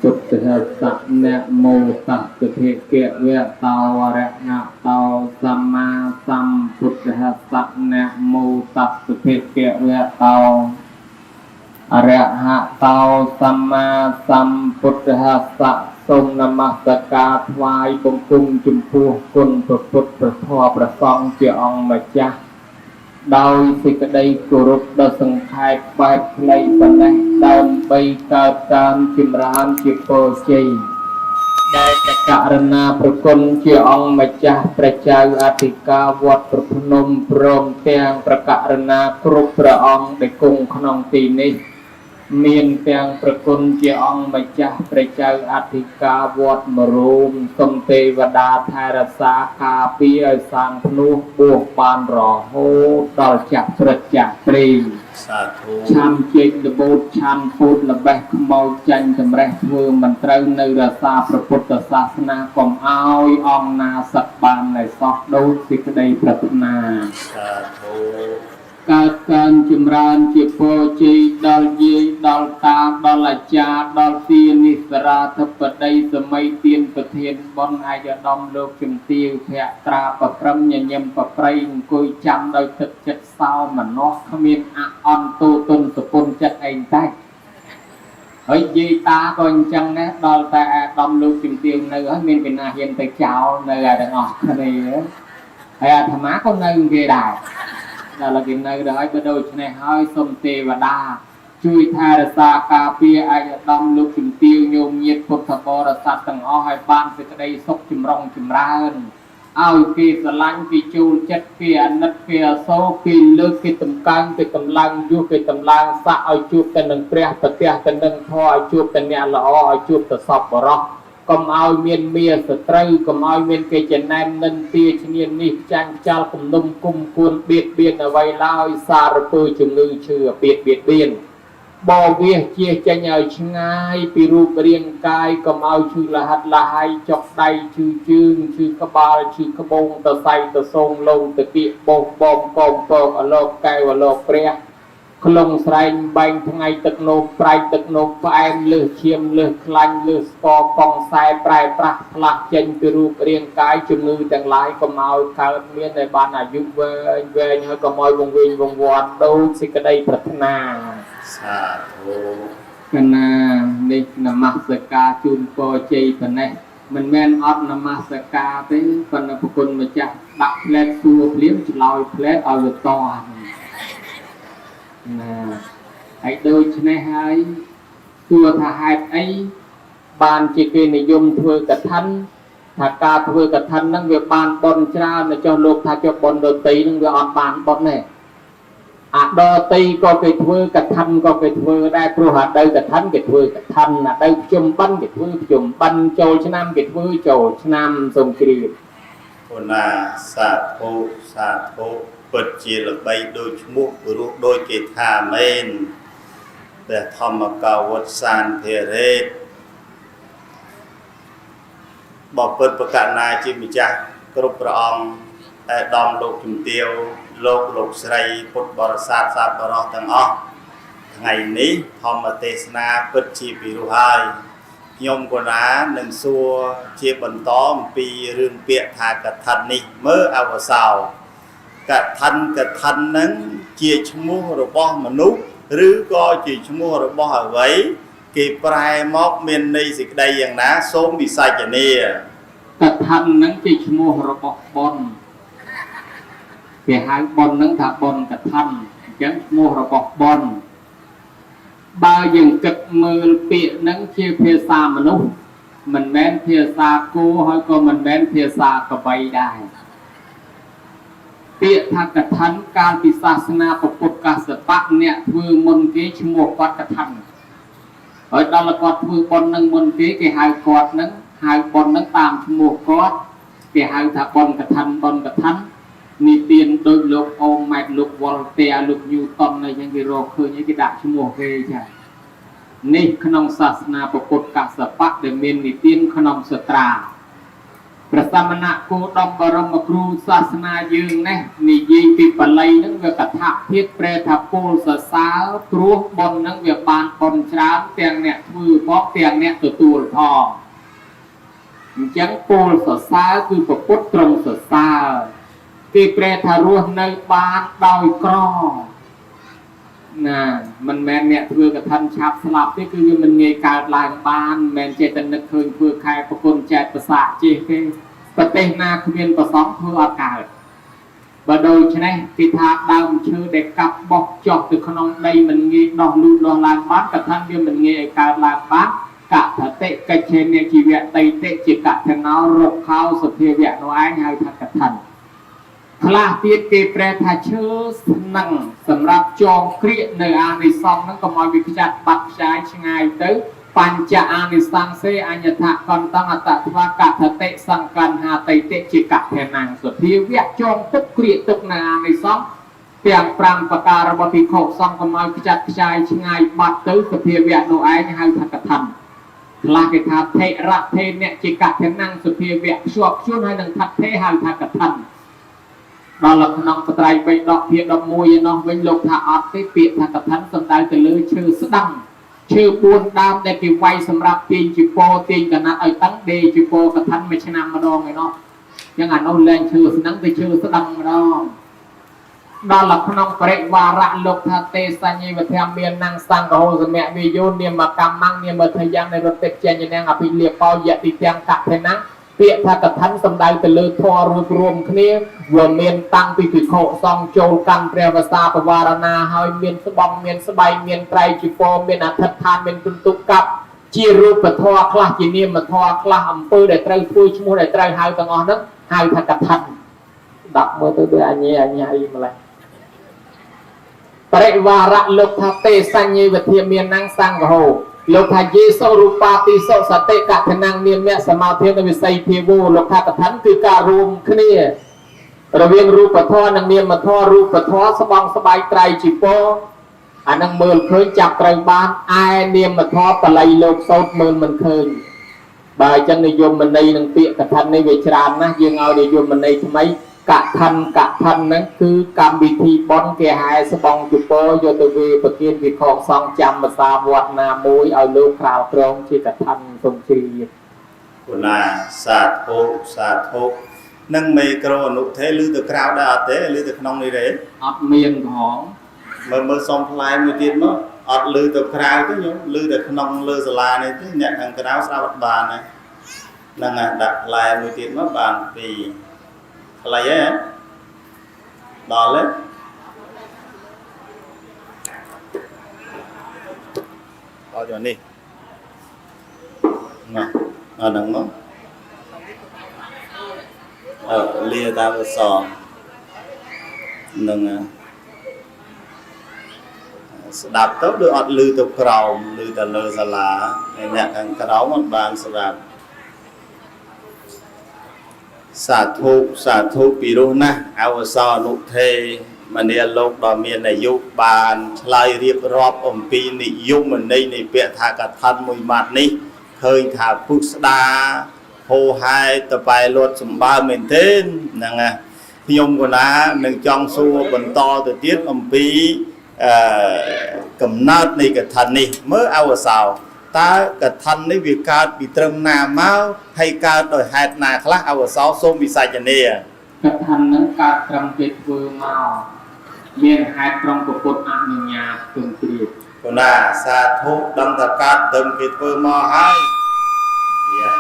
ពុទ្ធស្សៈនមោតស្សៈភិក្ខវៈតោអរហតោសម្មាសម្ពុទ្ធស្សៈនមោតស្សៈភិក្ខវៈតោអរហតោសម្មាសម្ពុទ្ធស្សៈសូមនមស្ការថ្វាយបង្គំចំពោះគុណព្រះពុទ្ធព្រះធម៌ព្រះសង្ឃជាអង្គម្ចាស់ដោយសេចក្តីគោរពដ៏សង្ខេបបែបខ្លីប៉ុណ្ណេះដើម្បីកើតកើនចម្រើនជាពរជ័យដែលករុណាប្រគុណជាអង្គម្ចាស់ព្រះចៅអធិការវត្តប្រភ្នំព្រមទាំងប្រករណាគ្រប់ព្រះអង្គដែលគង់ក្នុងទីនេះមានទាំងប្រគុណជាអង្គម្ចាស់ព្រះចៅអធិការវត្តមរោមសូមទេវតាថែរក្សាការពារឲ្យសាងភ្នោះបួសបានរហូតដល់ចាស់ព្រឹត្តចាស់ព្រេង សាធុ ឆាន់ចេកលបូតឆាន់ពូតល្បេះខ្មោចចាញ់តម្រេះធ្វើមិនត្រូវនៅរក្សាព្រះពុទ្ធសាសនាកុំឲ្យអង្គណាសឹកបានในសោះដូចសេចក្តីប្រាថ្នា សាធុ កើតកើនចម្រើនជាពរជ័យដល់យាយដល់តាដល់អាចារ្យដល់ទានិសរាធិបតីសម័យទានប្រធានបុណ្យឯកឧត្តមលោកជំទាវភក្ត្រាប្រព្រឹមញញឹមប្រប្រៃអង្គុយចាំដោយទឹកចិត្តសោមនស្សគ្មានអអន់ទូទុនសពុនចិត្តឯងតែហើយយាយតាក៏អញ្ចឹងដែរដល់តែអាដាមលោកជំទាវនៅហើយមានពីណាហ៊ានទៅចោលនៅតែទាំងអស់គ្នាហើយអាត្មាក៏នៅគេដែរដល់គេនៅដល់ហើយបើដូច្នេះហើយសូមទេវតាជួយថែរក្សាការពារឯកឧត្តមលោកជំទាវញោមញាតិពុទ្ធបរិស័ទទាំងអស់ឲ្យបានសេចក្តីសុខចម្រុងចម្រើនឲ្យគេស្រឡាញ់គេចូលចិត្តគេអាណិតគេអសូរគេលើកគេតម្កើងគេតម្លើងយុះគេតម្លើងស័ក្តិឲ្យជួបតែនឹងព្រះប្រទះតែនឹងធម៌ឲ្យជួបតែអ្នកល្អឲ្យជួបតែសពបរោះកុំឲ្យមានមាសត្រូវកុំឲ្យមានគេចំណែមនិន្ទាឈ្នាននេះចាញ់ចោលគំនុំគុំគួនបៀតបៀនអ្វីឡើយសារពើជំងឺឈឺបៀតបៀតបៀនបវាសជាចេញឲ្យឆ្ងាយពីរូបរាងកាយកុំឲ្យឈឺលហិតលហើយចុកដៃឈឺជើងឈឺក្បាលឈឺក្បូងតសៃតសងលងតគៀកបោះបំកោមពកអលោកកែវអលោកព្រះក្លងស្រែងបែងថ្ងៃទឹកនោមប្រៃទឹកនោមផ្អែមលើសឈាមលើសខ្លាញ់លើសស្ករកង់ខ្សែប្រែប្រាស់ផ្លាស់ចេញពីរូបរាងកាយជំងឺទាំងឡាយកុំឲ្យកើតមានឲ្យបានអាយុវែងវែងហើយកុំឲ្យវង្វេងវង្វាន់ដូចសេចក្តីប្រាថ្នា សាធុ កណានេះនមស្ការជូនពរជ័យប៉ុណ្ណេះមិនមែនអត់នមស្ការទេប៉ុន្តែប្រគុណម្ចាស់ដាក់ផ្លែតសួរភ្លាមឆ្លើយផ្លែតឲ្យវាតណាហើយដូច្នេះហើយសួរថាហេតុអីបានជាគេនិយមធ្វើកឋិនថាការធ្វើកឋិនហ្នឹងវាបានបុណ្យច្រើនចុះលោកថាចុះបុណ្យដតីហ្នឹងវាអត់បានបុណ្យទេអាដតីក៏គេធ្វើកឋិនក៏គេធ្វើដែរព្រោះអាដៅកឋិនគេធ្វើកឋិនអាដៅភ្ជុំបិណ្ឌគេធ្វើភ្ជុំបិណ្ឌចូលឆ្នាំគេធ្វើចូលឆ្នាំសូមជ្រាប គុណាសាធុសាធុពិតជាល្បីដូចឈ្មោះព្រោះដូចគេថាមែនព្រះធម្មកោវុឌ្ឍសានភិរេតបពិតប្រកាសណាជាម្ចាស់គ្រប់ព្រះអង្គឯកឧត្តមលោកជំទាវលោកលោកស្រីពុទ្ធបរិស័ទសាបរោះទាំងអស់ថ្ងៃនេះធម្មទេសនាពិតជាពិរោះហើយខ្ញុំកណានឹងសួរជាបន្តអំពីរឿងពាក្យថាកឋិននេះមើលអវសោកឋិនកឋិននឹងជាឈ្មោះរបស់មនុស្សឬក៏ជាឈ្មោះរបស់អ្វីគេប្រែមកមានន័យសេចក្តីយ៉ាងណាសូមវិសាចនា កឋិនហ្នឹងជាឈ្មោះរបស់បុណ្យគេហៅបុណ្យហ្នឹងថាបុណ្យកឋិនអញ្ចឹងឈ្មោះរបស់បុណ្យបើយើងគិតមើលពាក្យហ្នឹងជាភាសាមនុស្សមិនមែនភាសាគោហើយក៏មិនមែនភាសាកបីដែរពាក្យថាកឋិនកាលពីសាសនាពុទ្ធកសបៈអ្នកធ្វើមុនគេឈ្មោះគាត់កឋិនហើយដល់គាត់ធ្វើបុណ្យនឹងមុនគេគេហៅគាត់នឹងហៅបុណ្យនឹងតាមឈ្មោះគាត់គេហៅថាបុណ្យកឋិនបុណ្យកឋិននិទានដោយលោកអូម៉ែតលោកវ៉ុលទែលោកញូតុនអីចឹងគេរកឃើញអីគេដាក់ឈ្មោះគេចានេះក្នុងសាសនាពុទ្ធកសបៈដែលមាននិទានក្នុងសត្រា ព្រះសមណគោតមបរមគ្រូសាសនាយើងនេះនិយាយពីបាលីហ្នឹងវាកថាភាពប្រែថាពលសរសើរព្រោះបុណ្យហ្នឹងវាបានបុណ្យច្រើនទាំងអ្នកធ្វើផងទាំងអ្នកទទួលផងអញ្ចឹងពលសរសើរគឺព្រះពុទ្ធទ្រង់សរសើរគេប្រែថារស់នៅបានដោយក្រណាមិនមែនអ្នកធ្វើកឋិនឆាប់ស្លាប់ទេគឺវាមិនងាយកើតឡើងបានមិនមែនចេះតែនឹកឃើញធ្វើខែប្រគុណចែកប្រសាកចេះទេប្រទេសណាគ្មានប្រសងធ្វើអត់កើតបើដូច្នេះគេថាដើមឈើដែលកាប់បោះចុះទៅក្នុងដីមិនងាយដោះលូតលាស់ឡើងបានកឋិនវាមិនងាយឲ្យកើតឡើងបានកថតិកិច្ឆេនជីវៈតីតិជាកថណោរុក្ខោសភាវៈនោះឯងហៅថាកឋិនខ្លះទៀតគេប្រែថាឈើស្នឹងសម្រាប់ចងក្រៀកនៅអានិសង្សហ្នឹងកុំឲ្យវាខ្ចាត់បាត់ខ្ចាយឆ្ងាយទៅបញ្ចអានិសង្សេអញ្ញថកន្តងអតថ្វាកថតិសង្កណ្ហាតិតិជាកថនាងសភាវៈចងទុកក្រៀកទុកនៅអានិសង្សទាំង5ប្រការរបស់ភិក្ខុសង្ឃកុំឲ្យខ្ចាត់ខ្ចាយឆ្ងាយបាត់ទៅសភាវៈនោះឯងហៅថាកឋិនខ្លះគេថាថេរៈថេនៈជាកថនាងសភាវៈខ្ជាប់ខ្ជួនហើយនឹងថថេហៅថាកឋិនដល់ក្នុងបត្រៃបិដកភាគ11ឯណោះវិញលោកថាអត់ទេពាក្យថាកឋិនសំដៅទៅលើឈើស្ដឹងឈើ4ដើមដែលគេវាយសម្រាប់ទាញជីពរទាញកណាត់ឲ្យតឹងដេជីពរកឋិនមួយឆ្នាំម្ដងឯណោះចឹងអានោះលែងឈើស្នឹងទៅឈើស្ដឹងម្ដងដល់ក្នុងបរិវារៈលោកថាទេសញ្ញវធមាននੰសង្ឃហោសមៈវិយោនាមកម្មងនាមធយ៉ាងនិរតិចេញនាងអភិលាបោយតិទាំងកថេនੰពាក្យថាកឋិនសំដៅទៅលើធម៌រួបរួមគ្នាវាមានតាំងពីភិក្ខុសង្ឃចូលកាន់ព្រះវស្សាបវារណាហើយមានស្បង់មានស្បៃមានត្រៃជីពរមានអធិដ្ឋានមានពិន្ទុកັບជារូបធម៌ខ្លះជានាមធម៌ខ្លះអំពើដែលត្រូវធ្វើឈ្មោះដែលត្រូវហៅទាំងអស់ហ្នឹងហៅថាកឋិនដាក់មើលទៅដូចអញអញអីម្លេះបរិវារៈលោកថាទេសញ្ញវធាមាននੰសង្ឃហោលោកថាយេសុរូបាតិសុសតិកថនੰនាមៈសមាធិនវិស័យភាវោលោកថាកឋិនគឺការរួមគ្នារវាងរូបធម៌និងនាមធម៌រូបធម៌ស្បងស្បៃត្រៃជីពរអានឹងមើលឃើញចាប់ត្រូវបានឯនាមធម៌បល័យលោកសោតមើលមិនឃើញបើអញ្ចឹងនិយមន័យនឹងពាក្យកឋិននេះវាច្រើនណាស់យើងឲ្យនិយមន័យថ្មីកឋិនកឋិនហ្នឹងគឺកម្មវិធីបុណ្យគេហែស្បង់ជពរយកទៅវេប្រគិនវិខសង្ឃចាំភាសាវត្តណាមួយឲ្យលោកក្រាលក្រងជាកឋិនសូមជ្រាប គុណាសាធុសាធុនឹងមេក្រូអនុទេឬទៅក្រៅដែរអត់ទេឬទៅក្នុងនេះទេ អត់មានផង មើលមើលសុំផ្លែមួយទៀតមកអត់ឮទៅក្រៅទេញោមឮតែក្នុងលើសាលានេះទេអ្នកខាងក្រៅស្ដាប់អត់បានទេហ្នឹងហើយដាក់ផ្លែមួយទៀតមកបានពីរខ្លីហ៎ដល់ទេដល់យកនេះណាអាហ្នឹងមកអឺលាតាមអសហ្នឹងហើយស្ដាប់ទៅដូចអត់ឮទៅក្រោមឮតែលើសាលាហើយអ្នកខាងក្រោមអត់បានស្ដាប់សាធុសាធុពីរោះណាស់អវសោអនុទេមនាលោកដ៏មានអាយុបានឆ្លើយរៀបរាប់អំពីនិយមន័យនៃពាក្យថាកឋិនមួយម៉ាត់នេះឃើញថាពុស្ដាហោហែតបែលត់សម្បើមែនទេហ្នឹងណាខ្ញុំកណានឹងចង់សួរបន្តទៅទៀតអំពីអឺកំណើតនៃកឋិននេះមើលអវសោតើកឋិននេះវាកើតពីត្រឹមណាមកហើយកើតដោយហេតុណាខ្លះអវសោសូមវិសាចនា កឋិនហ្នឹងកើតត្រឹមគេធ្វើមកមានហេតុត្រង់ពុទ្ធអនុញ្ញាតសូមជ្រាប គណាសាធុដឹងថាកើតត្រឹមគេធ្វើមកហើយយ៉ា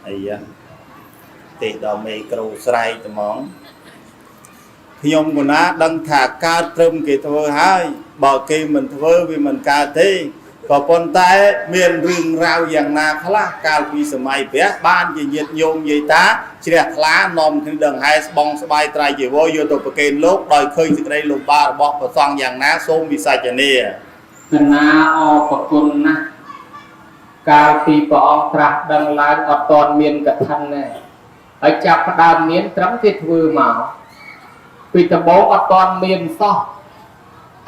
អីយ៉ាទេដល់មេក្រូស្រែកត្មងខ្ញុំគណាដឹងថាកើតត្រឹមគេធ្វើហើយបើគេមិនធ្វើវាមិនកើតទេក៏ប៉ុន្តែមានរឿងរ៉ាវយ៉ាងណាខ្លះកាលពីសម័យព្រះបានជាញាតិញោមយាយតាជ្រះថ្លានាំគ្នាដង្ហែស្បង់ស្បាយត្រៃជីវរយកទៅប្រគេនលោកដោយឃើញសេចក្តីលំបាករបស់ព្រះសង្ឃយ៉ាងណាសូមវិសាចនា កណាអរប្រគុណណាស់កាលពីព្រះអង្គត្រាស់ដឹងឡើងអត់ទាន់មានកឋិនទេហើយចាប់ផ្ដើមមានត្រឹមគេធ្វើមកពីដំបូងអត់ទាន់មានសោះ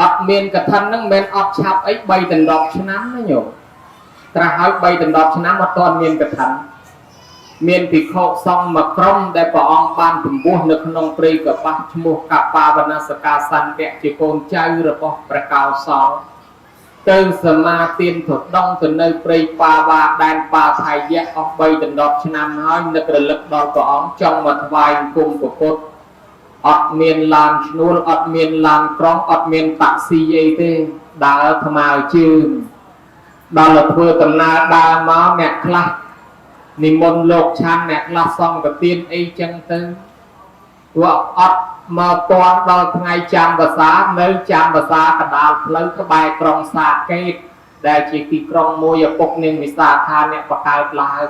អត់មានកឋិនហ្នឹងមិនមែនអត់ឆាប់អី3ដណ្ដប់ឆ្នាំណាញោមត្រាស់ហើយ3ដណ្ដប់ឆ្នាំអត់ទាន់មានកឋិន មានភិក្ខុសង្ឃមួយក្រុមដែលព្រះអង្គបានពំពោះនៅក្នុងព្រៃកប្បាសឈ្មោះកប្បាវនសកាសន្តៈជាកូនចៅរបស់ព្រះកោសលទៅសមាទានធដងទៅនៅព្រៃបាវ៉ាដែនបាថៃយៈអស់3ដណ្ដប់ឆ្នាំហើយនឹករលឹកដល់ព្រះអង្គចង់មកថ្វាយអង្គមព្រះពុទ្ធអត់មានឡានឈ្នួលអត់មានឡានក្រុងអត់មានតាក់ស៊ីអីទេដើរថ្មើរជើងដល់ធ្វើដំណើរដើរមកអ្នកខ្លះនិមន្តលោកឆាន់អ្នកខ្លះសង្ឃទានអីចឹងទៅព្រោះអត់មកទាន់ដល់ថ្ងៃចាំវស្សានៅចាំវស្សាកដាលផ្លូវក្បែរក្រុងសាកេតដែលជាទីក្រុងមួយឪពុកនាងវិសាខាអ្នកបង្កើតឡើង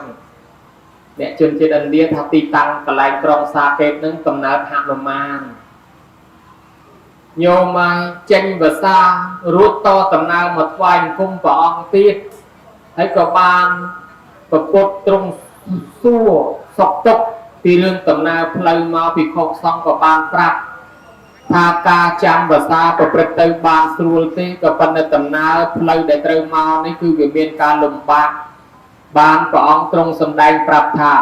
អ្នកជនជាតិឥណ្ឌាថាទីតាំងកន្លែងក្រុងសាកេតនឹងកំណើតហនុមានញោមហើយចេញវស្សារួចតដំណើរមកថ្វាយអង្គមព្រះអង្គទៀតហើយក៏បានប្រពុតទ្រង់សួរសុខទុក្ខពីរឿងដំណើរផ្លូវមកភិក្ខុសង្ឃក៏បានប្រាប់ថាការចាំវស្សាប្រព្រឹត្តទៅបានស្រួលទេក៏ប៉ុន្តែដំណើរផ្លូវដែលត្រូវមកនេះគឺវាមានការលំបាកបានព្រះអង្គទ្រង់សម្ដែងប្រាប់ថា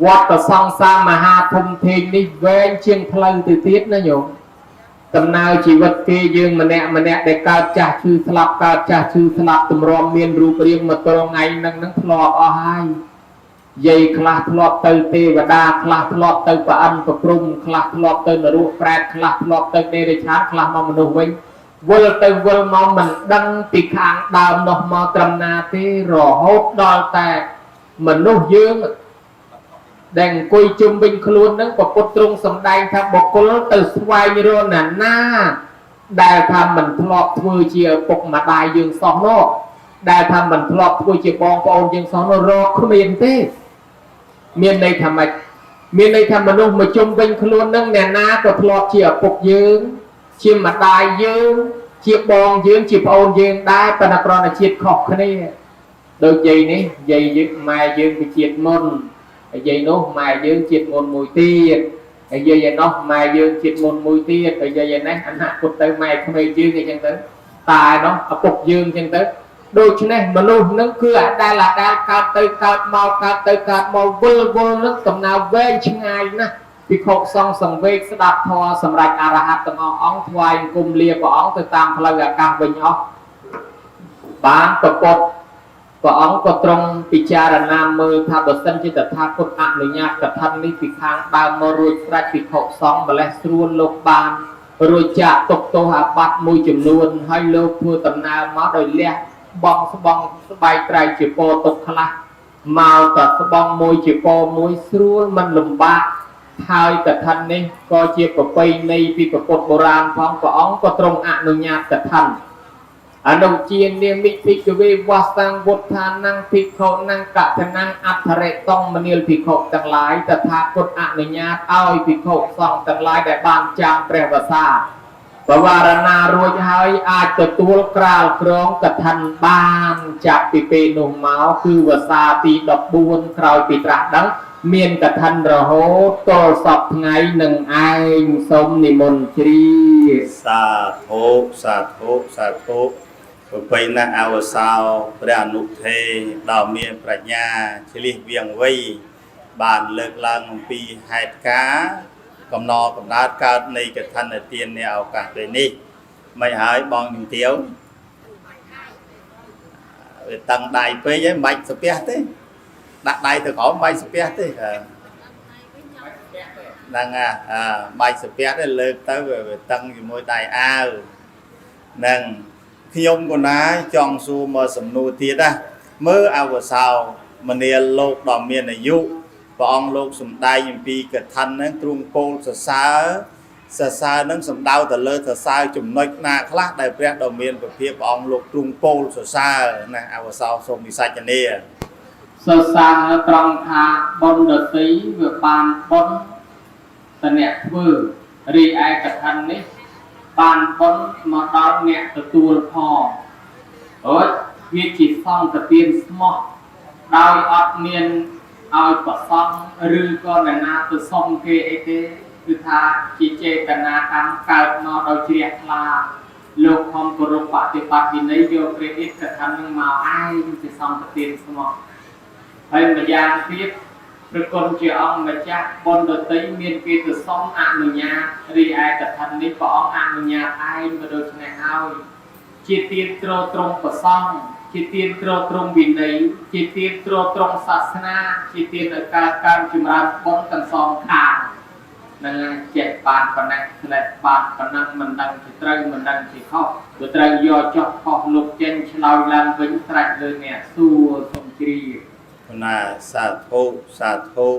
វត្តសង្សារមហាធំធេងនេះវែងជាងផ្លូវទៅទៀតណាញោមដំណើរជីវិតគេយើងម្នាក់ម្នាក់ដែលកើតចាស់ឈឺស្លាប់កើតចាស់ឈឺស្លាប់ទម្រាំមានរូបរាងមកត្រង់ថ្ងៃនឹងនឹងធ្លាប់អស់ហើយយាយខ្លះធ្លាប់ទៅទេវតាខ្លះធ្លាប់ទៅប្រអិនប្រព្រំខ្លះធ្លាប់ទៅនរកប្រែតខ្លះធ្លាប់ទៅដេរឆានខ្លះមកមនុស្សវិញវិលទៅវិលមកមិនដឹងពីខាងដើមនោះមកត្រឹមណាទេរហូតដល់តែមនុស្សយើងដែលអង្គុយជុំវិញខ្លួននឹងព្រះពុទ្ធទ្រង់សម្ដែងថាបុគ្គលទៅស្វែងរកណាណាដែលថាមិនធ្លាប់ធ្វើជាឪពុកម្ដាយយើងសោះនោះដែលថាមិនធ្លាប់ធ្វើជាបងប្អូនយើងសោះនោះរកគ្មានទេមានន័យថាម៉េចមានន័យថាមនុស្សមកជុំវិញខ្លួននឹងអ្នកណាក៏ធ្លាប់ជាឪពុកយើងជាម្ដាយយើងជាបងយើងជាប្អូនយើងដែរប៉ុន្តែគ្រាន់តែជាតិខុសគ្នាដូចយាយនេះយាយយើងម៉ែយើងពីជាតិមុនហើយយាយនោះម៉ែយើងជាតិមុនមួយទៀតហើយយាយឯនោះម៉ែយើងជាតិមុនមួយទៀតហើយយាយឯនេះអនាគតទៅម៉ែក្មេងយើងអីចឹងទៅតាឯនោះឪពុកយើងចឹងទៅដូច្នេះមនុស្សនឹងគឺអាដែលកើតទៅកើតមកកើតទៅកើតមកវិលវល់នឹងដំណើរវែងឆ្ងាយណាស់ភិក្ខុសង្ឃសង្វេគស្ដាប់ធម៌សម្រាប់អរហន្តទាំងអស់អង្គថ្វាយអង្គមលាព្រះអង្គទៅតាមផ្លូវអាកាសវិញអស់បានប្រពុតព្រះអង្គក៏ទ្រង់ពិចារណាមើលថាបើសិនជាតថាគតអនុញ្ញាតកថានេះពីខាងដើមមករួចស្រេចភិក្ខុសង្ឃម្លេះស្រួលលោកបានរួចចាក់ទុកទោសអាបត្តិមួយចំនួនហើយលោកធ្វើដំណើរមកដោយលះបង់ស្បង់ស្បែកត្រៃជាពោទុកខ្លះមកតែស្បង់មួយជាពោមួយស្រួលមិនលំបាកហើយកថានេះក៏ជាប្រពៃណីពីពុទ្ធបុរាណផងព្រះអង្គក៏ទ្រង់អនុញ្ញាតកថាអនុជានាមិភិក្ខវេវស្សាំវុទ្ធានំភិក្ខុនំកថនំអដ្ឋរិតងមនាលភិក្ខុទាំងឡាយតថាគតអនុញ្ញាតឲ្យភិក្ខុសង្ឃទាំងឡាយដែលបានចាំព្រះវស្សាបវារណារួចហើយអាចទទួលក្រាលក្រងកថាបានចាប់ពីពេលនោះមកគឺវស្សាទី14ក្រោយពីត្រាស់ដឹងមានកថារហូតទល់សពថ្ងៃនឹងឯងសូមនិមន្តជ្រាប សាធុសាធុសាធុប្រពៃណាស់អវសោព្រះអនុថេដ៏មានប្រាជ្ញាឆ្លៀសវៀងវៃបានលើកឡើងអំពីហេតុការណ៍កំណកំណើតកើតនៃកឋិនទាននៃឱកាសពេលនេះមិនហើយបងជំទាវវាតឹងដៃពេកហើយមិនបាច់សាពះទេដាក់ដៃទៅក្រោមមិនបាច់សាពះទេហ្នឹងអាបាច់សាពះទេលើកទៅវាតឹងជាមួយដៃអាវហ្នឹងខ្ញុំកណាចង់សួរមកសំណួរទៀតណាមើលអវសោមនាលលោកដ៏មានអាយុព្រះអង្គលោកសំដែងអំពីកថាហ្នឹងទ្រង់ពោលសរសើរសរសើរហ្នឹងសំដៅទៅលើសរសើរចំណុចណាខ្លះដែលព្រះដ៏មានព្រះភិក្ខព្រះអង្គលោកទ្រង់ពោលសរសើរណាអវសោសូមវិសាចនា សរសើរត្រង់ថាបុណ្យដទៃវាបានបុណ្យតអ្នកធ្វើរីឯកថានេះបានបុណ្យមកដល់អ្នកទទួលផងអូយវាជាសង្ឃទានស្មោះដោយអត់មានឲ្យប្រសង់ឬក៏នរណាទៅសុំគេអីទេគឺថាជាចេតនាកម្មកើតមកដោយជ្រះថ្លាលោកខំគោរពបប្រតិបត្តិវិន័យយកព្រះអិតកថានឹងមកឯងជាសង្ឃទានស្មោះ ហើយម្យ៉ាងទៀតព្រះគុណជាអង្គម្ចាស់បុណ្យដតីមានគេទៅសុំអនុញ្ញាតរីឯកឋិននេះព្រះអង្គអនុញ្ញាតឯងក៏ដូច្នេះហើយជាទានទ្រទ្រង់ប្រសង់ជាទានទ្រទ្រង់វិន័យជាទានទ្រទ្រង់សាសនាជាទានឲ្យកើតកើនចម្រើនបុណ្យទាំងសងខាងនឹងចេះបានប៉ុណ្ណេះស្លេះបានប៉ុណ្ណឹងមិនដឹងជាត្រូវមិនដឹងជាខុសព្រោះត្រូវយកចុះខុសលោកចេញឆ្លើយឡើងវិញស្រេចលើអ្នកសួរសូមជ្រាប ណាសាធុសាធុ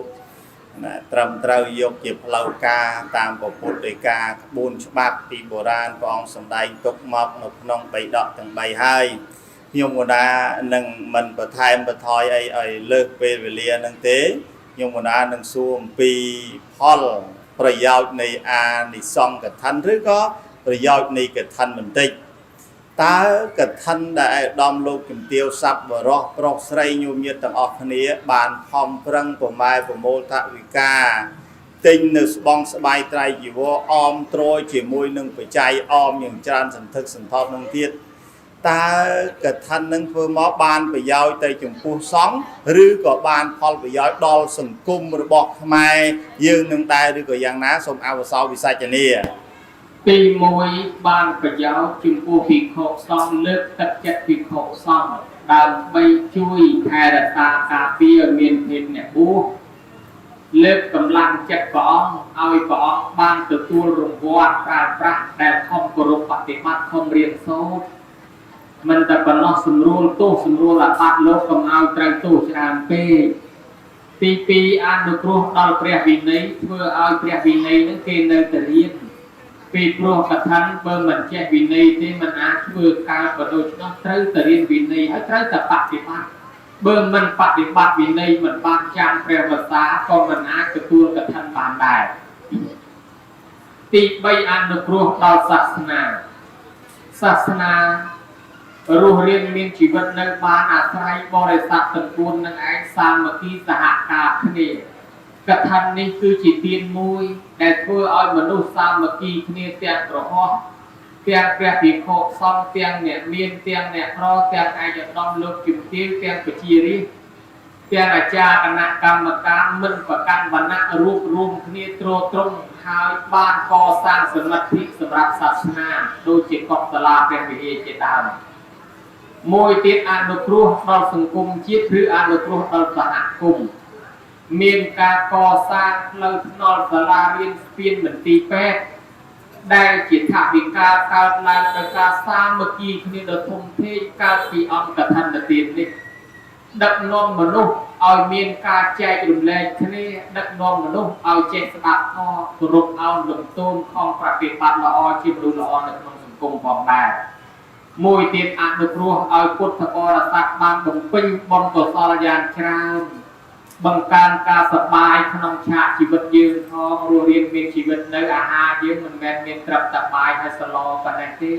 ណាត្រឹមត្រូវយកជាផ្លូវការតាមពុទ្ធដីកាក្បួនច្បាប់ពីបុរាណព្រះអង្គសម្ដែងទុកមកនៅក្នុងបិដកទាំង3ហើយខ្ញុំកណានឹងមិនបន្ថែមបន្ថយអីឲ្យលើសពេលវេលានឹងទេខ្ញុំកណានឹងសួរអំពីផលប្រយោជន៍នៃអានិសង្សកឋិនឬក៏ប្រយោជន៍នៃកឋិនបន្តិចតើកឋិនដែលឯកឧត្តមលោកជំទាវសัพបរោះប្រុសស្រីញោមញាតិទាំងអស់គ្នាបានខំប្រឹងប្រម៉ែប្រមូលថវិកាទិញនៅស្បង់ស្បាយត្រៃជីវរអមទ្រយជាមួយនឹងបច្ច័យអមយ៉ាងច្រើនសន្ធឹកសន្ធាប់នឹងទៀតតើកឋិននឹងធ្វើមកបានប្រយោជន៍ទៅចំពោះសង្ឃឬក៏បានផលប្រយោជន៍ដល់សង្គមរបស់ខ្មែរយើងនឹងដែរឬក៏យ៉ាងណាសូមអវសោវិសាចនា ទី1បានប្រយោជន៍ចំពោះភិក្ខុសង្ឃលើកទឹកចិត្តភិក្ខុសង្ឃដើម្បីជួយថែរក្សាការពារឲ្យមានភាពអ្នកបួសលើកកម្លាំងចិត្តព្រះអង្គឲ្យព្រះអង្គបានទទួលរង្វាន់ប្រើប្រាស់ដែលខំគោរពបប្រតិបត្តិខំរៀនសូត្រមិនតែប៉ុណ្ណោះសម្រួលទោសសម្រួលអាបត្តិលោកកុំឲ្យត្រូវទោសច្រើនពេកទី2អនុគ្រោះដល់ព្រះវិន័យធ្វើឲ្យព្រះវិន័យនឹងគេនៅតែរៀនពីព្រោះកឋិនបើមិនចេះវិន័យទេមិនអាចធ្វើការបើដូច្នោះត្រូវតែរៀនវិន័យហើយត្រូវតែបប្រតិបត្តិបើមិនបប្រតិបត្តិវិន័យមិនបានចាំព្រះវស្សាក៏មិនអាចទទួលកឋិនបានដែរទី3អនុគ្រោះដល់សាសនាសាសនារស់រានមានជីវិតនៅបានអាស្រ័យបរិស័ទទាំង4នឹងឯងសាមគ្គីសហការគ្នាកឋិននេះគឺជាទានមួយដែលធ្វើឲ្យមនុស្សសាមគ្គីគ្នាទាំងប្រហោះទាំងព្រះភិក្ខុសង្ឃទាំងអ្នកមានទាំងអ្នកក្រទាំងឯកឧត្តមលោកជំទាវទាំងប្រជារាស្ត្រទាំងអាចារ្យគណៈកម្មការមិនប្រកាន់វណ្ណៈរួបរួមគ្នាទ្រទ្រង់ហើយបានកសាងសមិទ្ធិសម្រាប់សាសនាដូចជាកុដិសាលាព្រះវិហារជាដើមមួយទៀតអនុគ្រោះដល់សង្គមជាតិឬអនុគ្រោះដល់សហគមន៍មានការកសាងផ្លូវថ្នល់សាលារៀនស្ពានមន្ទីរពេទ្យដែលជាថវិកាកើតឡើងដោយការសាមគ្គីគ្នាដ៏ធំធេងកើតពីអង្គកឋិនទាននេះដឹកនាំមនុស្សឲ្យមានការចែករំលែកគ្នាដឹកនាំមនុស្សឲ្យចេះស្ដាប់ធម៌គោរពអោនលំទោនខំប្រតិបត្តិល្អជាមនុស្សល្អនៅក្នុងសង្គមផងដែរមួយទៀតអនុគ្រោះឲ្យពុទ្ធបរិស័ទបានបំពេញបុណ្យកុសលយ៉ាងច្រើនបង្កើនការសប្បាយក្នុងឆាកជីវិតយើងផងរស់រានមានជីវិតនៅអាហារយើងមិនមែនមានត្រឹមតែបាយហើយសឡប៉ុណ្ណេះទេ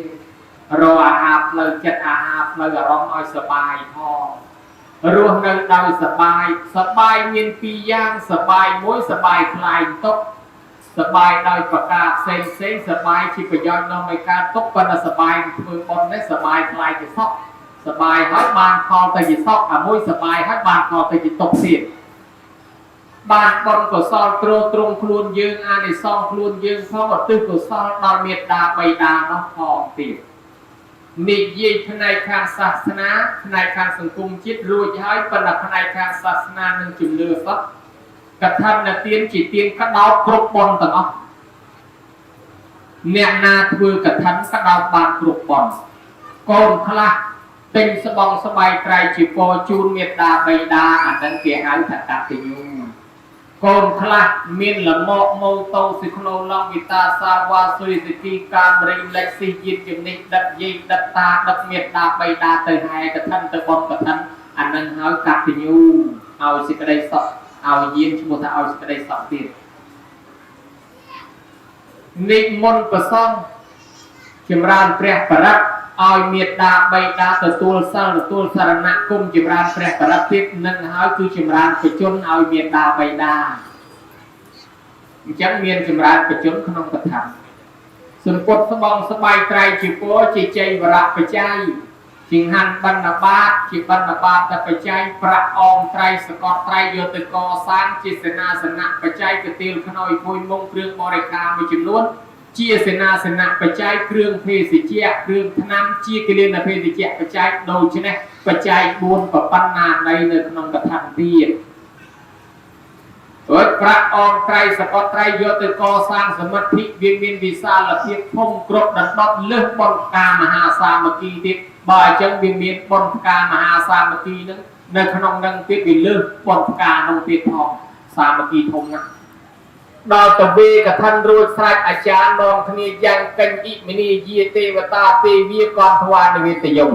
រកអាហារផ្លូវចិត្តអាហារផ្លូវអារម្មណ៍ឲ្យសប្បាយផងរស់នៅដោយសប្បាយសប្បាយមានពីរយ៉ាងសប្បាយមួយសប្បាយខ្លាយទុក្ខសប្បាយដោយប្រការផ្សេងផ្សេងសប្បាយជាប្រយោជន៍នាំឲ្យការទុក្ខប៉ុន្តែសប្បាយធ្វើបុណ្យនេះសប្បាយខ្លាយជាសុខសប្បាយហើយបានផលទៅជាសុខអាមួយសប្បាយហើយបានផលទៅជាទុក្ខទៀតបានបុណ្យកុសលទ្រទ្រង់ខ្លួនយើងអានិសង្សខ្លួនយើងផងឧទ្ទិសកុសលដល់មេត្តាបិតានោះផងទៀតនិយាយផ្នែកខាងសាសនាផ្នែកខាងសង្គមជាតិរួចហើយប៉ុន្តែផ្នែកខាងសាសនានិងជំនឿសុទ្ធកឋិនទានជាទានក្តោបគ្រប់បុណ្យទាំងអស់អ្នកណាធ្វើកឋិនក្តោបបានគ្រប់បុណ្យកូនខ្លះទិញស្បង់ស្បៃត្រៃជាពរជូនមេត្តាបិតាអានឹងគេហៅថាកតញ្ញូកូនខ្លះមានលមកម៉ូតូស៊ីក្លូឡង់វីតាសាវ៉ាស៊ុយស៊ូគីកាមរីលិចស៊ីយានជំនិះដឹកយាយដឹកតាដឹកមេត្តាបិតាទៅហែកឋិនទៅបុណ្យកឋិនអានឹងហើយកតញ្ញូឲ្យសេចក្តីសុខឲ្យយានឈ្មោះថាឲ្យសេចក្តីសុខទៀតនិមន្តប្រសង់ចម្រើនព្រះបរិត្តឲ្យមេត្តាបិតាទទួលសិលទទួលសរណគមចម្រើនព្រះបរិត្តទៀតនឹងហើយគឺចម្រើនបជនឲ្យមេត្តាបិតាអញ្ចឹងមានចម្រើនបជនក្នុងកថាសម្ពុតស្បងស្បៃត្រៃជាពរជាជ័យវរៈបច្ច័យ ចង្ហាន់បណ្ឌបាតជាបណ្ឌបាតតែបច្ច័យប្រាក់អមត្រៃសកតត្រៃយកទៅកសាងជាសេនាសនៈបច្ច័យកទាលខ្នុយភួយមុងគ្រឿងបរិការមួយចំនួនជាសេនាសនៈបច្ច័យគ្រឿងភេសជ្ជៈគ្រឿងថ្នាំជាគលានភេសជ្ជៈបច្ច័យដូច្នេះបច្ច័យ4ប្របណ្ណាដីនៅក្នុងកថាទៀតរួចប្រាក់អមត្រៃសកតត្រៃយកទៅកសាងសមិទ្ធិវាមានវិសាលភាពធំគ្រប់ដណ្ដប់លើសបុណ្យផ្កាមហាសាមគ្គីទៀតបើអញ្ចឹងវាមានបុណ្យផ្កាមហាសាមគ្គីនឹងនៅក្នុងនឹងទៀតវាលើសបុណ្យផ្កានោះទៀតផងសាមគ្គីធំណាស់ដល់ទៅវេកឋិនរួចស្រេចអាចារ្យនាំគ្នាយ៉ាងកញ្ញិមនីយាទេវតាទេវាកនថ្វានិវេទយម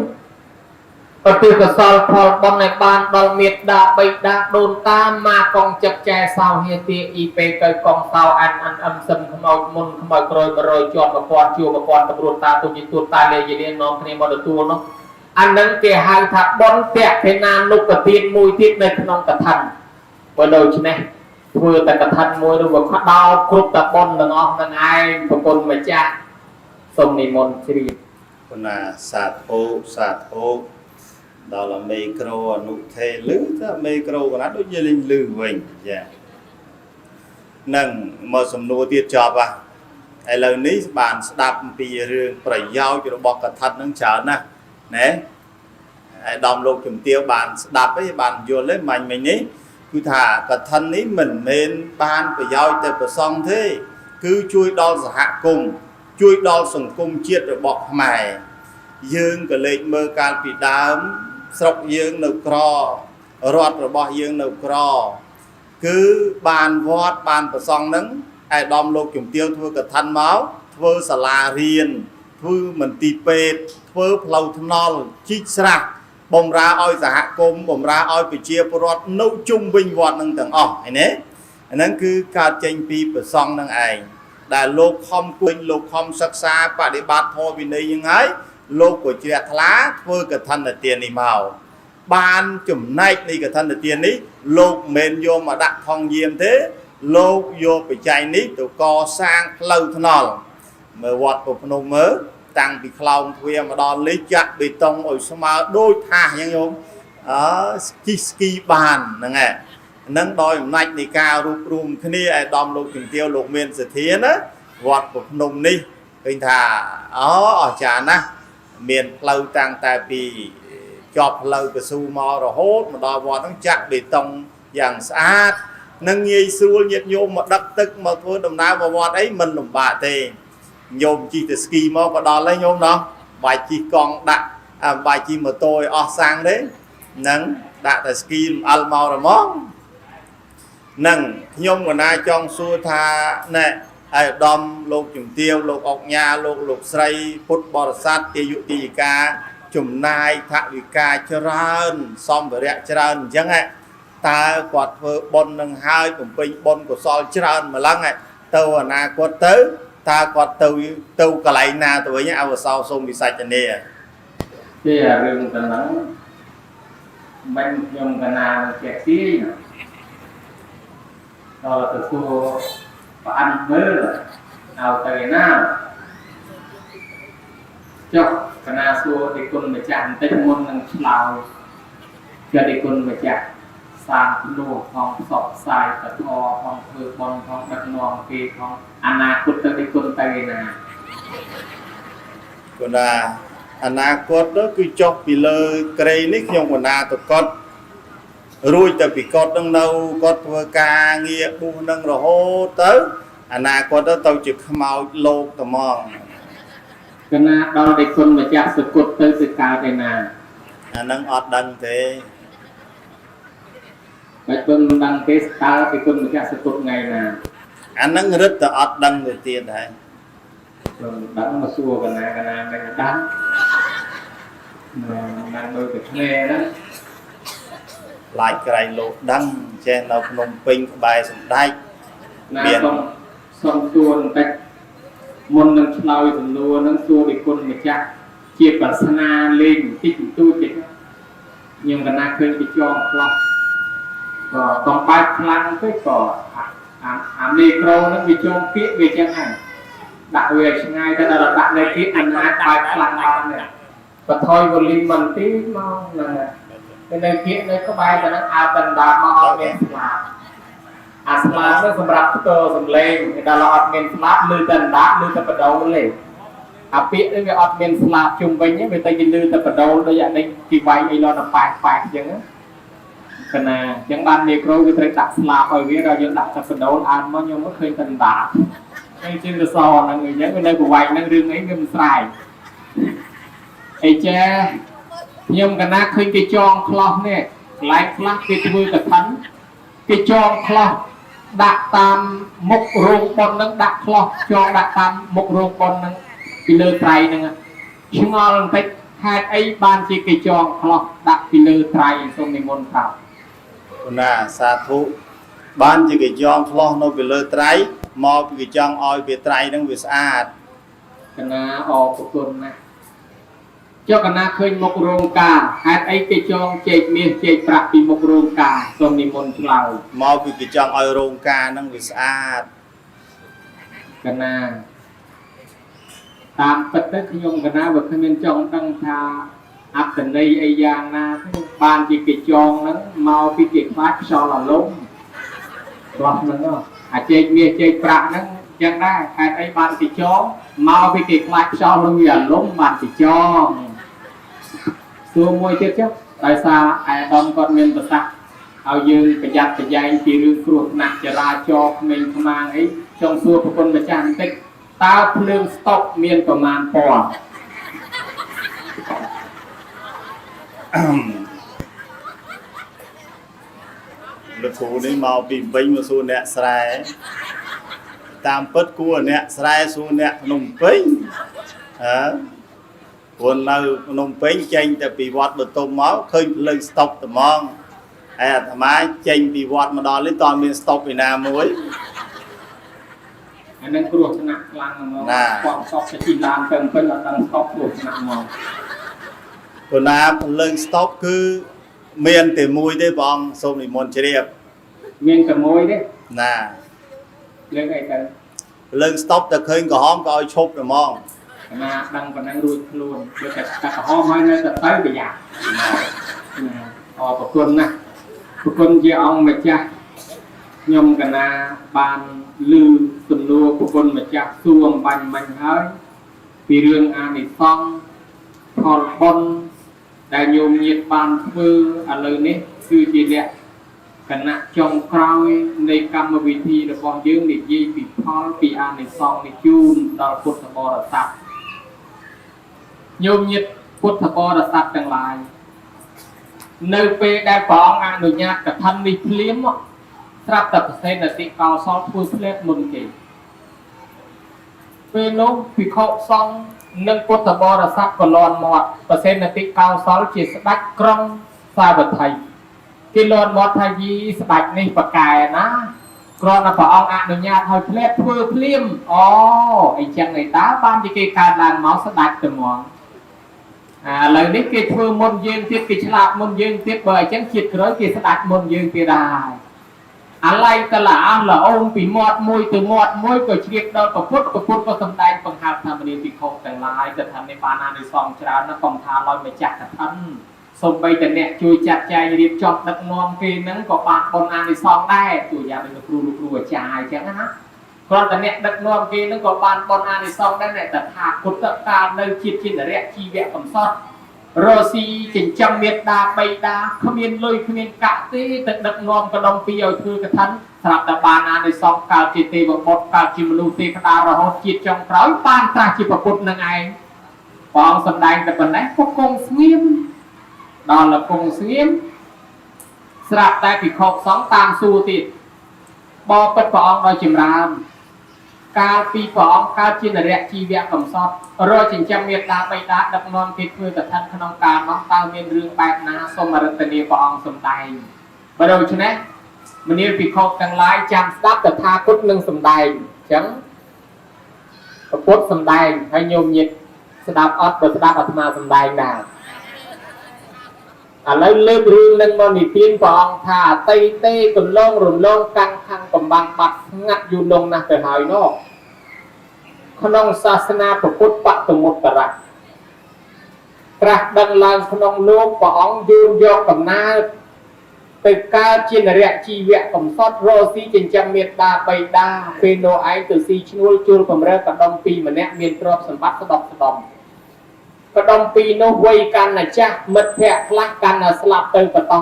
ប្រទិកុសលផលបុណ្យឲ្យបានដល់មេត្តាបិតាដូនតាមាកងចិត្តចែសោហេទាអ៊ីពេកៅកងសោអានអានអឹមសឹមខ្មោចមុនខ្មោចក្រោយ100ជាន់1000ជួរ1000តម្រួតតាទុញទួតតាលេយលាននាំគ្នាមកទទួលនោះអានឹងគេហៅថាបុណ្យតេណានុកទានមួយទៀតនៅក្នុងកឋិនបើដូច្នេះធ្វើតែកឋិនមួយនោះវាក្តោបគ្រប់តែបុណ្យទាំងអស់នឹងឯងប្រគុណម្ចាស់សូមនិមន្តជ្រាប គុណាសាធុសាធុដល់មេក្រូអនុថេលឺតែមេក្រូកណាដូចជាលេងលឺវិញចានឹងមកសំណួរទៀតចប់ហ่ะឥឡូវនេះបានស្ដាប់អំពីរឿងប្រយោជន៍របស់កថានឹងច្រើនណាស់ណែឯកឧត្តមលោកជំទាវបានស្ដាប់ឯងបានយល់ឯងមាញ់មិញនេះគឺថាកថានេះមិនមែនបានប្រយោជន៍តែប្រសង់ទេគឺជួយដល់សហគមន៍ជួយដល់សង្គមជាតិរបស់ខ្មែរយើងក៏លេចមើលកាលពីដើមស្រុកយើងនៅក្ររដ្ឋរបស់យើងនៅក្រគឺបានវត្តបានប្រសង់នឹងឯកឧត្តមលោកជំទាវធ្វើកថាមកធ្វើសាលារៀនធ្វើមន្ទីរពេទ្យធ្វើផ្លូវថ្នល់ជីកស្រះបំរើឲ្យសហគមន៍បំរើឲ្យប្រជាពលរដ្ឋនៅជុំវិញវត្តនឹងទាំងអស់ឃើញទេអាហ្នឹងគឺកើតចេញពីប្រសង់នឹងឯងដែលលោកខំគួញលោកខំសិក្សាបដិបត្តិធម៌វិន័យយ៉ាងហើយលោកក៏ជ្រះថ្លាធ្វើកឋិនទាននេះមកបានចំណែកនៃកឋិនទាននេះលោកមិនមែនយកមកដាក់ថងយាមទេលោកយកបច្ច័យនេះទៅកសាងផ្លូវថ្នល់មើលវត្តភ្នំមើលតាំងពីខ្លោងទ្វារមកដល់នេះចាក់បេតុងឲ្យស្មើដូចថាសអញ្ចឹងញោមអើស្គីស្គីបានហ្នឹងឯងហ្នឹងដោយអំណាចនៃការរួបរួមគ្នាឯកឧត្តមលោកជំទាវលោកមានសទ្ធាណាវត្តភ្នំនេះឃើញថាអូអស្ចារ្យណាស់មានផ្លូវតាំងតែពីជាប់ផ្លូវកស៊ូមករហូតមកដល់វត្តហ្នឹងចាក់បេតុងយ៉ាងស្អាតនឹងងាយស្រួលញាតិញោមមកដឹកទឹកមកធ្វើដំណើរមកវត្តអីមិនលំបាកទេញោមជិះទៅស្គីមកក៏ដល់ហើយញោមណោះបាយជិះកង់ដាក់បាយជិះម៉ូតូឲ្យអស់សាំងទេនឹងដាក់តែស្គីលំអិលមករហ្មងនឹងខ្ញុំកណាចង់សួរថាណែឯកឧត្តមលោកជំទាវលោកអុកញ៉ាលោកលោកស្រីពុទ្ធបរិស័ទទាយុទាយិកាចំណាយថវិកាច្រើនសម្ភារៈច្រើនអញ្ចឹងតើគាត់ធ្វើបុណ្យនឹងហើយបំពេញបុណ្យកុសលច្រើនម្លឹងទៅអនាគតទៅតើគាត់ទៅកន្លែងណាទៅវិញអវសោសូមវិសាចនា ទេរឿងទៅហ្នឹងមិនខ្ញុំកណានឹងចេះទាយដល់ទៅសួរប្រអានមើលឲ្យទៅណាចុះកណាសួរទីគុណម្ចាស់បន្តិចមុននឹងឆ្លើយចុះទីគុណម្ចាស់សាងភ្លោះផងផ្សព្វផ្សាយពធផងធ្វើបុណ្យផងដឹកនាំគេផងអនាគតទៅទីគុណទៅឯណា គុណាអនាគតទៅគឺចុះពីលើក្រែនេះខ្ញុំកណាទៅកត់រួចទៅពីកត់នឹងនៅគាត់ធ្វើការងារបួសនឹងរហូតទៅអនាគតទៅជាខ្មោចលោកត្មង កណាដល់ទីគុណម្ចាស់សគត់ទៅទៅកើតឯណា អានឹងអត់ដឹងទេ មិនពឹងមិនដឹងទេតើទីគុណម្ចាស់សគត់ថ្ងៃណា អានឹងរឹតតែអត់ដឹងទៅទៀតហើយ មិនដឹងមកសួរកណាកណាមិនដឹងមិនមើលទៅឆ្នេរហ្នឹង ឡាចក្រៃលោកដឹងចេះនៅភ្នំពេញក្បែរសម្ដេច ណាសូមសួរបន្តិចមុននឹងឆ្លើយសំណួរហ្នឹងសួរទីគុណម្ចាស់ជាប្រស្នាលេងបន្តិចបន្តួចទេខ្ញុំកណាឃើញពីចងផ្លោះក៏កុំបាច់ខ្លាំងពេកក៏អាមេក្រូហ្នឹងវាចងគៀកវាចឹងហ្នឹងដាក់វាឆ្ងាយទៅដល់ដាក់នៅគៀកអនាបាច់ខ្លាំងបានទេ បថយ volume មិនទីមកហ្នឹងហើយនៅគៀកនៅក្បែរទៅនឹងអើតណ្ដាមកអត់មានស្លាប់អាស្លាប់នោះសម្រាប់ផ្ទសំឡេងដល់អត់មានស្លាប់ឮតែអណ្ដាតឮតែបដូលទេអាពាក្យនេះវាអត់មានស្លាប់ជុំវិញទេវាទៅជាឮតែបដូលដូចអានេះគេវាយអីលន់ប៉ែកប៉ែកអញ្ចឹងកណាអញ្ចឹងបានមីក្រូវាត្រូវដាក់ស្លាប់ឲ្យវាដល់យើងដាក់តែបដូលអានមកខ្ញុំមកឃើញតែអណ្ដាតហើយជាងរសហ្នឹងអញ្ចឹងវានៅប្រវែងហ្នឹងរឿងអីវាមិនស្រែកអីចាខ្ញុំកណាឃើញគេចងខ្លោះនេះកន្លែងខ្លះគេធ្វើកឋិនគេចងខ្លោះដាក់តាមមុខរោងប៉ុនហ្នឹងដាក់ខ្លោះចងដាក់តាមមុខរោងប៉ុនហ្នឹងពីលើត្រៃហ្នឹងឆ្ងល់បន្តិចហេតុអីបានជាគេចងខ្លោះដាក់ពីលើត្រៃសូមនិមន្តប្រាប់ ណាសាធុបានជាគេចងខ្លោះនៅពីលើត្រៃមកពីគេចង់ឲ្យវាត្រៃហ្នឹងវាស្អាត កណាអរគុណណាស់ចុះកណាឃើញមុខរោងការហេតុអីគេចងជែកមាសជែកប្រាក់ពីមុខរោងការសូមនិមន្តឆ្លើយ មកពីគេចង់ឲ្យរោងការហ្នឹងវាស្អាត កណាតាមពិតទៅខ្ញុំកណាវាគ្មានចង់ដឹងថាអត្តន័យអីយ៉ាងណាទេបានជាគេចងហ្នឹងមកពីគេខ្លាចខ្យល់អារម្មណ៍ខ្លោះហ្នឹងអាជែកមាសជែកប្រាក់ហ្នឹងចឹងដែរហេតុអីបានគេចងមកពីគេខ្លាចខ្យល់លុយអារម្មណ៍បានគេចងសួរមួយទៀតចុះដោយសារអាដាមគាត់មានប្រសាសន៍ឲ្យយើងប្រយ័ត្នប្រយែងពីរឿងគ្រោះថ្នាក់ចរាចរណ៍ក្មេងខ្មាំងអីចង់សួរប្រពន្ធម្ចាស់បន្តិចតើភ្លើងស្តុកមានប្រមាណពណ៌ លោកគ្រូនេះមកពីវិញមកសួរអ្នកស្រែតាមពិតគួរអ្នកស្រែសួរអ្នកភ្នំពេញហ៎ព្រោះនៅភ្នំពេញចេញតែពីវត្តបទុមមកឃើញភ្លើងស្តុបត្មងហើយអាត្មាចេញពីវត្តមកដល់នេះតើមានស្តុបឯណាមួយ អានឹងគ្រោះថ្នាក់ខ្លាំងហ្មងគាត់ស្តុបទៅជិះឡានទៅពេញអត់ដឹងស្តុបគ្រោះថ្នាក់ហ្មង ព្រោះណាភ្លើងស្តុបគឺមានតែមួយទេព្រះអង្គសូមនិមន្តជ្រាប មានតែមួយទេ ណា លើកអីទៅ ភ្លើងស្តុបតែឃើញក្រហមក៏ឲ្យឈប់តែហ្មង ណាដឹងប៉ុណ្ណឹងរួចខ្លួនយកតែកាត់ក្រហមហើយនៅតែទៅប្រយ័ត្នណាអរគុណណាស់ប្រគុណជាអង្គម្ចាស់ខ្ញុំកណាបានឮសំណួរប្រគុណម្ចាស់សួរអំបញ្ញមិញហើយពីរឿងអានិសង្សផលបុណ្យដែលញោមញាតបានធ្វើឥឡូវនេះគឺជាលក្ខណៈចុងក្រោយនៃកម្មវិធីរបស់យើងនិយាយពីផលពីអានិសង្សនេះជូនដល់ពុទ្ធបរិស័ទញោមញាតពុទ្ធបរិស័ទទាំងឡាយនៅពេលដែលព្រះអង្គអនុញ្ញាតកឋិននេះភ្លាមស្រាប់តែប្រសេនតិកោសលធ្វើភ្លែតមុនគេពេលនោះភិក្ខុសង្ឃនិងពុទ្ធបរិស័ទក៏លន់មាត់ប្រសេនតិកោសលជាស្ដេចក្រុងសាវត្ថីគេលន់មាត់ថាយីស្ដេចនេះប្រកែណាគ្រាន់តែព្រះអង្គអនុញ្ញាតឲ្យភ្លែតធ្វើភ្លាមអូអីចឹងឯតាបានជាគេកើតឡើងមកស្ដេចទៅហ្មងឥឡូវនេះគេធ្វើមុនយើងទៀតគេឆ្លាតមុនយើងទៀតបើអញ្ចឹងជាតិក្រោយគេស្ដាច់មុនយើងទៀតដែរអាឡ័យតឡាអស់ល្អអូមពីមាត់មួយទៅមាត់មួយក៏ជ្រាបដល់ពុទ្ធពុទ្ធក៏សំដែងបង្ហើបថាមនីភិក្ខុទាំងឡាយកថានេះបានអានិសង្សច្រើនណាស់កុំថាឡើយម្ចាស់កឋិនសូម្បីតែអ្នកជួយចាត់ចែងរៀបចំដឹកនាំគេហ្នឹងក៏បានបុណ្យអានិសង្សដែរជួយយ៉ាងដូចគ្រូលោកគ្រូអាចារ្យអញ្ចឹងណាគ្រាន់តែអ្នកដឹកនាំគេហ្នឹងក៏បានបុណ្យអានិសង្សដែរអ្នកតថាគតកាលនៅជាតិជានរៈជីវៈកំសត់រស់ស៊ីចិញ្ចឹមមេដាបៃតាគ្មានលុយគ្មានកាក់ទេទៅដឹកនាំកដុំពីឲ្យធ្វើកឋិនស្រាប់តែបានអានិសង្សកើតជាទេវបុត្រកើតជាមនុស្សទេវតារហូតជាតិចុងក្រោយបានត្រាស់ជាព្រះពុទ្ធនឹងឯងព្រះអង្គសម្ដែងតែប៉ុណ្ណេះក៏គង់ស្ងៀមដល់លគង់ស្ងៀមស្រាប់តែភិក្ខុសង្ឃតាមសួរទៀតបបិទ្ធព្រះអង្គដោយចម្រើនកាលពីព្រះអង្គកើតជានរៈជីវៈកំសត់រកចិញ្ចឹមមេដាបៃតាដឹកនាំគេធ្វើកឋិនក្នុងកាលនោះតើមានរឿងបែបណាសូមអរតនីព្រះអង្គសម្ដែងបើដូច្នេះមនាលភិក្ខុទាំងឡាយចាំស្ដាប់តថាគតនឹងសម្ដែងអញ្ចឹងពុទ្ធសម្ដែងហើយញោមញាតស្ដាប់អត់បើស្ដាប់អាត្មាសម្ដែងដែរឥឡូវលើករឿងនឹងមកនិទានព្រះអង្គថាអតីតេកន្លងរំលងកាំងខាងកំបាំងបាត់ស្ងាត់យូរលងណាស់ទៅហើយនោះក្នុងសាសនាពុទ្ធបតមុត្តរៈ ត្រាស់ដឹងឡើងក្នុងលោកព្រះអង្គយូនយកកំណើតទៅកើតជានរៈជីវៈកំសត់រកស៊ីចិញ្ចឹមមេត្តាបៃតាពេលនោះឯងទៅស៊ីឈ្នួលជួលបំរើកដុំពីរម្នាក់មានទ្រព្យសម្បត្តិស្ដុកស្ដំកដុំពីរនោះវ័យកាន់តែចាស់មិត្តភ័ក្តិខ្លះកាន់តែស្លាប់ទៅបន្ត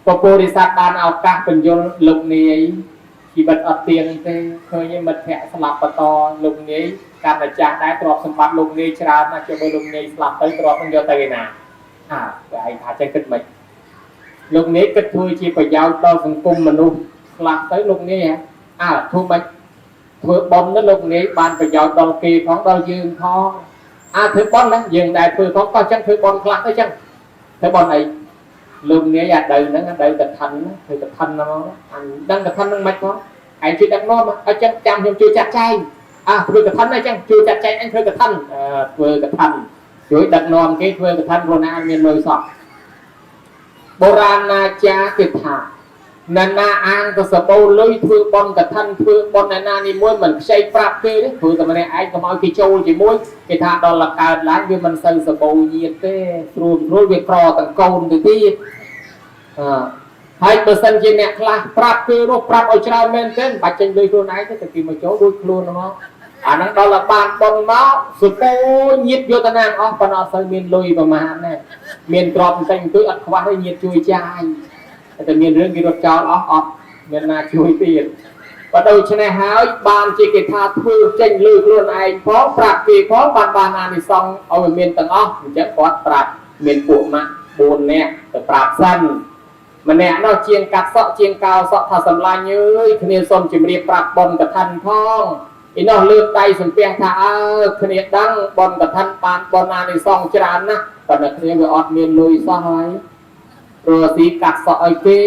ពពុរិស័ទបានឱកាសបញ្យលលោកនាយជីវិតអត់ទៀងទេឃើញមិត្តភ័ក្តិស្លាប់បន្តលោកនាយកាន់តែចាស់ដែរទ្រព្យសម្បត្តិលោកនាយច្រើនណាស់ចុះបើលោកនាយស្លាប់ទៅទ្រព្យនឹងយកទៅឯណាអើតែឯងថាចេះគិតមិនលោកនាយគិតធ្វើជាប្រយោជន៍ដល់សង្គមមនុស្សខ្លះទៅលោកនាយអើធ្វើមិនធ្វើបុណ្យទៅលោកនាយបានប្រយោជន៍ដល់គេផងដល់យើងផងអើធ្វើបុណ្យណាយើងដែលធ្វើផងក៏ចឹងធ្វើបុណ្យខ្លះទៅចឹងធ្វើបុណ្យអីលោកនាយអាដៅហ្នឹងអាដៅកឋិនធ្វើកឋិនហ្នឹងអញដឹងកឋិនហ្នឹងមិនផងឯងជួយដឹកនាំអញ្ចឹងចាំខ្ញុំជួយចាត់ចែងអើធ្វើកឋិនអញ្ចឹងជួយចាត់ចែងអញធ្វើកឋិនធ្វើកឋិនជួយដឹកនាំគេធ្វើកឋិនខ្លួនឯងមានលុយសោះបុរាណាចារ្យគេថាណានាអាងទៅសបោលុយធ្វើបុណ្យកឋិនធ្វើបុណ្យណានេះមួយមិនខ្ចីប្រាប់គេទេព្រោះតែម្នាក់ឯងកុំឲ្យគេចូលជាមួយគេថាដល់លកើតឡើងវាមិនសូវសបោញាតទេស្រួលស្រួលវាក្រទាំងកូនទៅទៀតអឺហើយបើសិនជាអ្នកខ្លះប្រាប់គេនោះប្រាប់ឲ្យច្រើនមែនទេមិនបាច់ចេញលុយខ្លួនឯងទេតែគេមកចូលរួចខ្លួនមកអាហ្នឹងដល់តែបានបុណ្យមកសបោញាតយកតាណាអស់ប៉ុន្តែអត់សូវមានលុយប្រហែលដែរមានទ្រព្យបន្តិចបន្តួចអត់ខ្វះទេញាតជួយចាយតែមានរឿងគេរត់ចោលអស់អត់មានណាជួយទៀតបើដូច្នេះហើយបានជាគេថាធ្វើចេញលុយខ្លួនឯងផងប្រាប់គេផងបានបានអានិសង្សឲ្យវាមានទាំងអស់អញ្ចឹងគាត់ប្រាប់មានពួកម៉ាក់4នាក់ទៅប្រាប់សិនម្នាក់នោះជាងកាត់សក់ជាងកោសក់ថាសម្លាញ់អើយគ្នាសូមជម្រាបប្រាប់បុណ្យកឋិនផងឯនោះលើកដៃសំពះថាអើគ្នាដឹងបុណ្យកឋិនបានបុណ្យអានិសង្សច្រើនណាស់ប៉ុន្តែគ្នាវាអត់មានលុយសោះហើយរស់ស៊ីកាត់សក់ឲ្យគេ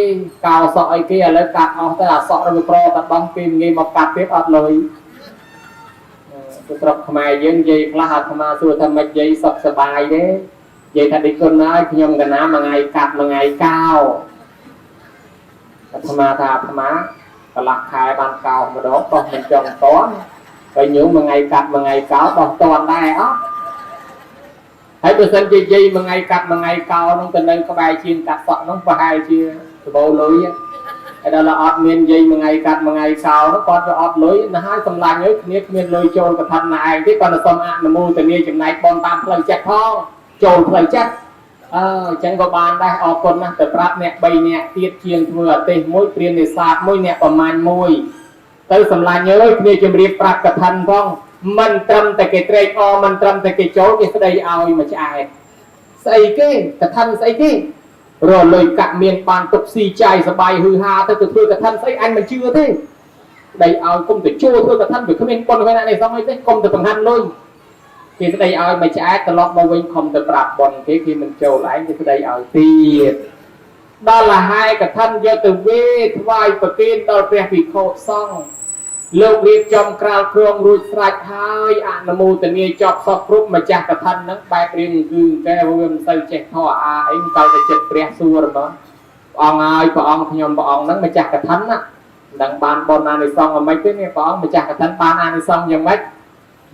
កោសក់ឲ្យគេឥឡូវកាត់អស់ទៅអាសក់វាក្រតែដោះគេងាយមកកាត់ទៀតអត់លុយទៅស្រុកខ្មែរយើងនិយាយខ្លះអាត្មាសួរថាម៉េចនិយាយសុខសប្បាយទេនិយាយថាដូចគុណហើយខ្ញុំកណាមួយថ្ងៃកាត់មួយថ្ងៃកោអាត្មាថាអាត្មាកន្លះខែបានកោម្ដងដោះមិនចង់តន់ហើយញោមមួយថ្ងៃកាត់មួយថ្ងៃកោដោះតន់ដែរអត់ហើយបើសិនជានិយាយមួយថ្ងៃកាត់មួយថ្ងៃកោនោះទៅនៅក្បែរជាងកាត់សក់នោះប្រហែលជាសបោលុយហើយដល់អត់មាននិយាយមួយថ្ងៃកាត់មួយថ្ងៃកោនោះគាត់ក៏អត់លុយណាហើយសម្លាញ់អើយគ្នាគ្មានលុយចូលកឋិនណាឯងទេគាត់ទៅសុំអនុមោទនាចំណែកបនតាមផ្លូវចិត្តផងចូលផ្លូវចិត្តអើអញ្ចឹងក៏បានដែរអរគុណណាស់ទៅប្រាប់អ្នក3នាក់ទៀតជាងធ្វើអទេសមួយព្រាននេសាទមួយអ្នកប្រមាញមួយទៅសម្លាញ់អើយគ្នាជម្រាបប្រាប់កឋិនផងមិនត្រឹមតែគេត្រេកអរមិនត្រឹមតែគេចូលគេស្ដីឲ្យមួយឆ្អែតស្អីគេកឋិនស្អីគេរលុយកាក់មានបានទុកស៊ីចាយសបាយហឺហាទៅទៅធ្វើកឋិនស្អីអញមិនជឿទេស្ដីឲ្យគុំទៅជួធ្វើកឋិនវាគ្មានបុណ្យគ្មានអនិសង្សអីទេគុំទៅបង្ហាត់លុយគេស្ដីឲ្យមួយឆ្អែតត្រឡប់មកវិញខំទៅប្រាប់បុណ្យគេគេមិនចូលឯងគេស្ដីឲ្យទៀតដល់លហើយកឋិនយកទៅវេថ្វាយប្រគេនដល់ព្រះភិក្ខុសង្ឃលោករៀបចំក្រាលគ្រងរួចស្រេចហើយអនុមោទនាចប់សពគ្រប់ម្ចាស់កឋិនហ្នឹងបែបរៀងគឺកែវាមិនសូវចេះធေါ်អាអីទៅតែចិត្តព្រះសួរហ្មងព្រះអង្គហើយព្រះអង្គខ្ញុំព្រះអង្គហ្នឹងម្ចាស់កឋិនណាមិនដឹងបានបុណ្យអានិសង្សអ្ហ្មិចទេនេះព្រះអង្គម្ចាស់កឋិនបានអានិសង្សយ៉ាងម៉េច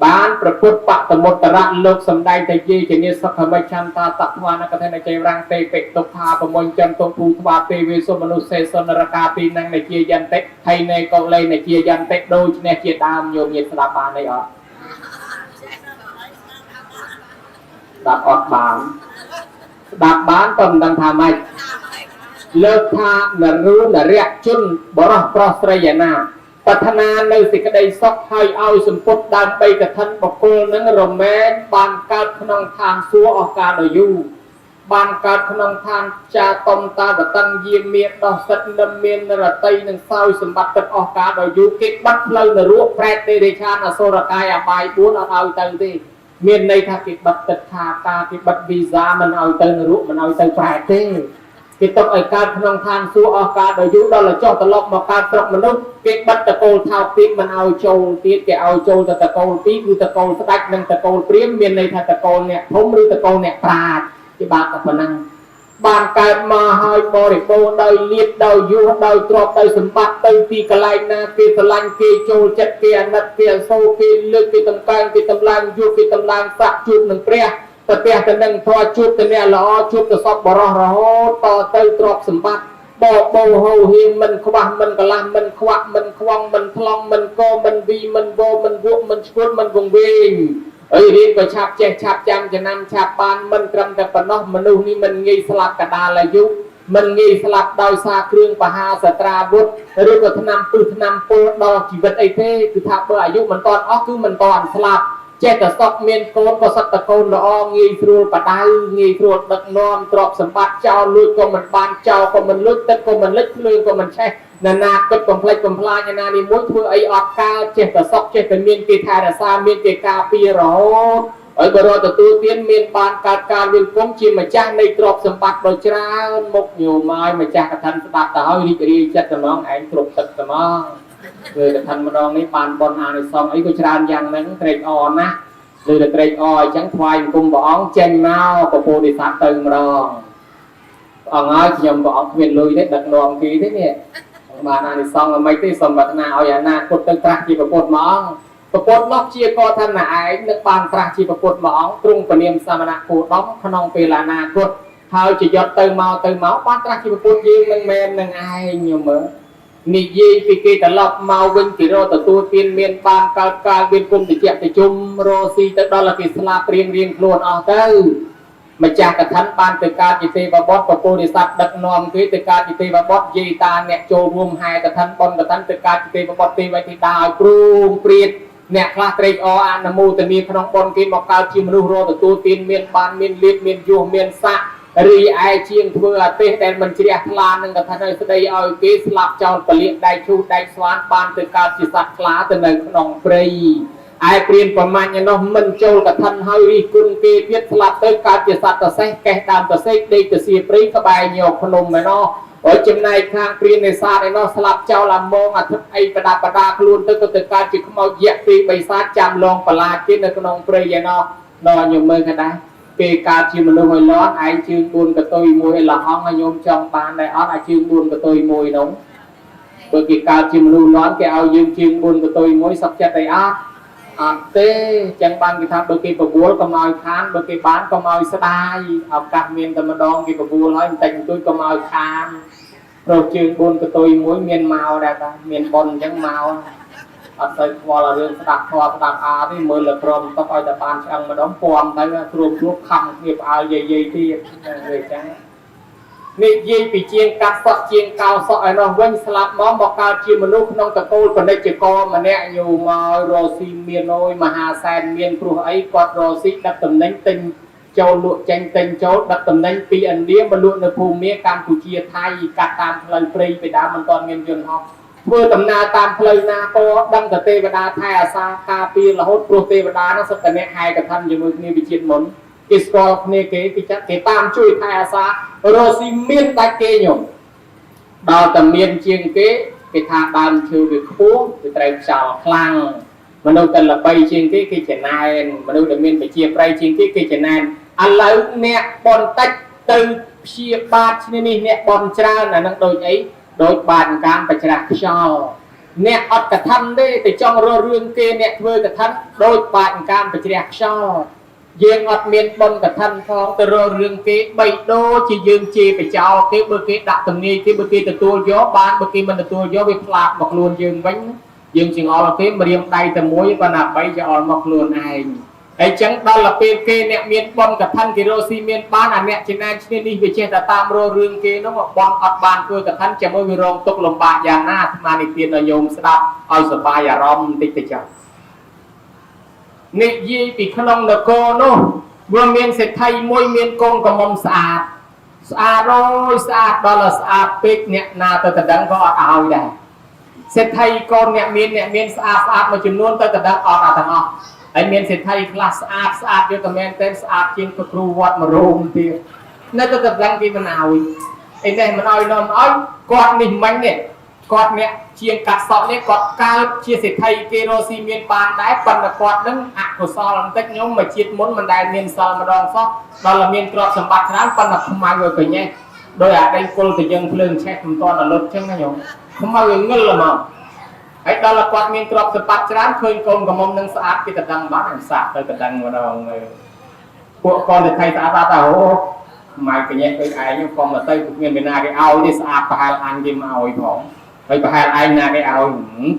បានប្រពុតបតមុត្តរៈលោកសំដែងតែយេជានិសុខមិច្ឆន្តាតថ្វានកថនជ័យរាំងទេពិទុក្ខាប្រមុញចន្ទុភូថ្វាទេវេសុមនុស្សសេសុនរកាទីនឹងនជាយន្តិហៃនៃកុលេនជាយន្តិដូចនេះជាដើមញោមញាតស្ដាប់បានអីអត់ស្ដាប់អត់បានស្ដាប់បានក៏មិនដឹងថាម៉េចលើកថានរូនរៈជនបរោះប្រុសស្រីឯណាប្រាថ្នានៅសេចក្តីសុខហើយឲ្យសម្ពុតដើម្បីកឋិនបុគ្គលនឹងរមែងបានកើតក្នុងឋានសួគ៌អស់កាលដ៏យូរបានកើតក្នុងឋានចាតំតាវតੰយាមានដោះសិទ្ធនឹមមានរតីនឹងសោយសម្បត្តិទឹកអស់កាលដ៏យូរគេបាត់ផ្លូវនរកប្រែតទេរិឆានអសុរកាយអបាយ4អត់ឲ្យទៅទេមានន័យថាគេបិទទឹកថាការគេបិទវីសាមិនឲ្យទៅនរកមិនឲ្យទៅប្រែតទេគេទុកឲ្យកើតក្នុងឋានសួគ៌អស់កាលដ៏យូរដល់ចុះត្រឡប់មកកើតស្រុកមនុស្សគេបិទតកូលថោកទៀតមិនឲ្យចូលទៀតគេឲ្យចូលទៅតកូលពីរគឺតកូលស្ដេចនិងតកូលព្រាហ្មណ៍មានន័យថាតកូលអ្នកធំឬតកូលអ្នកប្រាជ្ញគេបាក់តែប៉ុណ្ណឹងបានកើតមកហើយបរិបូរណ៍ដោយលៀបដោយយុះដោយទ្រព្យដោយសម្បត្តិទៅទីកន្លែងណាគេស្រឡាញ់គេចូលចិត្តគេអាណិតគេអសូរគេលើកគេតម្កើងគេតម្លើងយុះគេតម្លើងស័ក្តិជួបនឹងព្រះ ប្រទះទៅនឹងធម៌ជួបទៅអ្នកល្អជួបទៅសពបរោះរហូតតទៅទ្រព្យសម្បត្តិបបោហោហៀងមិនខ្វះមិនកលាស់មិនខ្វាក់មិនខ្វងមិនថ្លង់មិនកមិនវីមិនវោមិនវក់មិនឈួតមិនវង្វេងអីរៀនក៏ឆាប់ចេះឆាប់ចាំចំណាំឆាប់បានមិនត្រឹមតែប៉ុណ្ណោះមនុស្សនេះមិនងាយស្លាប់កដាលអាយុមិនងាយស្លាប់ដោយសារគ្រឿងបហាសត្រាវុធឬក៏ថ្នាំពឹសថ្នាំពុលដល់ជីវិតអីទេគឺថាបើអាយុមិនតាន់អស់គឺមិនតាន់ស្លាប់ចេះតែសក់មានកូនក៏សត្វតកូនល្អងាយស្រួលបដៅងាយស្រួលដឹកនាំទ្រព្យសម្បត្តិចោលលួចក៏មិនបានចោលក៏មិនលួចទឹកក៏មិនលិចភ្លើងក៏មិនឆេះណានាគិតបំផ្លិចបំផ្លាញណានេះមួយធ្វើអីអត់កើតចេះតែសក់ចេះតែមានគេថែរក្សាមានគេការពាររហូតហើយបើរកទទួលទានមានបានកើតការវិលគុំជាម្ចាស់នៃទ្រព្យសម្បត្តិដ៏ច្រើនមុខញោមហើយម្ចាស់កឋិនស្ដាប់ទៅហើយរីករាយចិត្តត្មងឯងគ្រប់ទឹកត្មងធ្វើកឋិនម្ដងនេះបានបុណ្យអានិសង្សអីក៏ច្រើនយ៉ាងហ្នឹងត្រេកអរណាស់ឬតែត្រេកអរអញ្ចឹងថ្វាយបង្គំព្រះអង្គចេញមកពពោធិសត្វទៅម្ដងព្រះអង្គហើយខ្ញុំព្រះអង្គគ្មានលុយទេដឹកនាំគេទេនេះបានអានិសង្សអ្មីទេសូមប្រាថ្នាឲ្យអនាគតទៅត្រាស់ជាពុទ្ធមកអង្គពពុទ្ធនោះជាកថាណាឯងនឹងបានត្រាស់ជាពុទ្ធមួយអង្គទ្រង់ពនាមសមណៈគោដមក្នុងពេលអនាគតហើយជាយត់ទៅមកទៅមកបានត្រាស់ជាពុទ្ធយើងនឹងមែននឹងឯងញោមមើលនិយាយពីគេត្រឡប់មកវិញគេរកទទួលទានមានបានកើតកាលមានគុំតិចតិជុំរកស៊ីទៅដល់គេស្លាប់រៀងរៀងខ្លួនអស់ទៅម្ចាស់កឋិនបានទៅកើតជាទេវបុត្រពពោធិសត្វដឹកនាំគេទៅកើតជាទេវបុត្រយាយតាអ្នកចូលរួមហែកឋិនបុណ្យកឋិនទៅកើតជាទេវបុត្រទេវធីតាឲ្យព្រមព្រាតអ្នកខ្លះត្រេកអរអនុមោទនាក្នុងបុណ្យគេមកកើតជាមនុស្សរកទទួលទានមានបានមានលៀបមានយោះមានស័ក្តិរីឯជាងធ្វើអាទេសដែលមិនជ្រះថ្លានឹងកថាឲ្យស្ដីឲ្យគេស្លាប់ចោលពលាកដៃឈូសដៃស្វានបានទៅកើតជាសត្វខ្លាទៅនៅក្នុងព្រៃឯព្រានប្រមាញ់ឯនោះមិនចូលកឋិនហើយរិះគន់គេទៀតស្លាប់ទៅកើតជាសត្វតសេះកេះដើមតសេះដេកទៅសៀព្រៃក្បែរញោភ្នំឯនោះហើយចំណែកខាងព្រាននេសាទឯនោះស្លាប់ចោលអាមងអាធិបអីប្រដាប់ប្រដាខ្លួនទៅក៏ទៅកើតជាខ្មោចយក្សពីបិសាចចាំលងបន្លាចទៀតនៅក្នុងព្រៃឯនោះដល់ញោមមើលក៏ដែរគេកើតជាមនុស្សឲ្យលន់ឯងជើង4កតុយមួយឲ្យលហងឲ្យញោមចង់បានដែរអត់អាជើង4កតុយមួយនោះបើគេកើតជាមនុស្សលន់គេឲ្យយើងជើង4កតុយមួយសុខចិត្តអីអត់អត់ទេចឹងបានគេថាបើគេបបួលកុំឲ្យខានបើគេបានកុំឲ្យស្ដាយឱកាសមានតែម្ដងគេបបួលហើយបន្តិចបន្តួចកុំឲ្យខានព្រោះជើង4កតុយមួយមានមកដែរតាមានប៉ុនអញ្ចឹងមកអត់សូវខ្វល់រឿងស្ដាប់ធម៌ស្ដាប់អាទេមើលលើក្រមតុកឲ្យតែបានឆ្អឹងម្ដងពំទៅស្រួលស្រួលខំគ្នាផ្អើលយាយយាយទៀតវាអញ្ចឹងនិយាយពីជាងកាត់សក់ជាងកោសក់ឯនោះវិញស្លាប់មកមកកើតជាមនុស្សក្នុងតកូលពាណិជ្ជករម្នាក់យូមករកស៊ីមានអើយមហាសែនមានព្រោះអីគាត់រកស៊ីដឹកតំណែងទិញចូលលក់ចេញទិញចូលដឹកតំណែងពីឥណ្ឌាមកលក់នៅភូមាកម្ពុជាថៃកាត់តាមផ្លូវព្រៃពីដើមមិនទាន់មានយន្តហោះធ្វើដំណើរតាមផ្លូវណាក៏ដឹងតែទេវតាថែអាសាការពាររហូតព្រោះទេវតានោះសុទ្ធតែអ្នកហែកឋិនជាមួយគ្នាវិជាតិមុនគេស្គាល់គ្នាគេគេចាត់គេតាមជួយថែអាសារកស៊ីមានដាច់គេញោមដល់តែមានជាងគេគេថាដើមឈើវាខ្ពស់វាត្រូវខ្យល់ខ្លាំងមនុស្សតែល្បីជាងគេគេចំណែនមនុស្សដែលមានវិជាប្រៃជាងគេគេចំណែនឥឡូវអ្នកបនតិចទៅព្យាបាទឈ្នេះនេះអ្នកបនច្រើនអានឹងដូចអីដូចបានកាមបច្រាស់ខ្យល់អ្នកអត់កឋិនទេទៅចង់រករឿងគេអ្នកធ្វើកឋិនដូចបានកាមបច្រាស់ខ្យល់យើងអត់មានបុណ្យកឋិនផងទៅរករឿងគេបីដូចជាយើងជេរបចោគេបើគេដាក់ទំនាយគេបើគេទទួលយកបានបើគេមិនទទួលយកវាផ្លាតមកខ្លួនយើងវិញយើងចង្អុលគេម្រាមដៃតែមួយប៉ុន្តែបីចង្អុលមកខ្លួនឯងហើយចឹងដល់ទៅពេលគេអ្នកមានបុណ្យកឋិនគេរកស៊ីមានបានអាអ្នកចំណានឈ្នានេះវាចេះតែតាមរករឿងគេនោះបន់អត់បានធ្វើកឋិនចាំមើលវារងទុក្ខលំបាកយ៉ាងណាអាត្មានិទានឲ្យញោមស្ដាប់ឲ្យសប្បាយអារម្មណ៍បន្តិចទៅចុះនិយាយពីក្នុងនគរនោះវាមានសេដ្ឋីមួយមានកូនកំមុំស្អាតស្អាតរយស្អាតដល់ស្អាតពេកអ្នកណាទៅតដឹងក៏អត់ឲ្យដែរសេដ្ឋីកូនអ្នកមានអ្នកមានស្អាតស្អាតមួយចំនួនទៅតដឹងអត់អត់ទាំងអស់ហើយមានសេដ្ឋីខ្លះស្អាតស្អាតយកតែមែនតែស្អាតជាងគ្រូវត្តមួយរោងទៀតនៅទៅតដឹងគេមិនឲ្យអីនេះមិនឲ្យនាំឲ្យគាត់នេះមិញនេះគាត់អ្នកជាងកាត់សក់នេះគាត់កើតជាសេដ្ឋីគេរកស៊ីមានបានដែរប៉ុន្តែគាត់នឹងអកុសលបន្តិចខ្ញុំមកជាតិមុនមិនដែលមានសិលម្ដងសោះដល់មានទ្រព្យសម្បត្តិច្រើនប៉ុន្តែខ្មៅឲ្យកញ៉េះដោយអាដីគុលទៅយើងភ្លើងឆេះមិនទាន់អលត់ចឹងណាញោមខ្មៅឲ្យងិលហ្មងហើយដល់គាត់មានទ្រព្យសម្បត្តិច្រើនឃើញកូនកំមុំនឹងស្អាតគេតដឹងបានអញសាកទៅតដឹងម្ដងមើល ពួកកូនទៅថៃស្អាតបាត់អូម៉ែកញ្ញាដូចឯងកុំមកទៅគ្មានមេណាគេឲ្យទេស្អាតប្រហែលអញគេមកឲ្យផងហើយប្រហែលឯងណាគេឲ្យ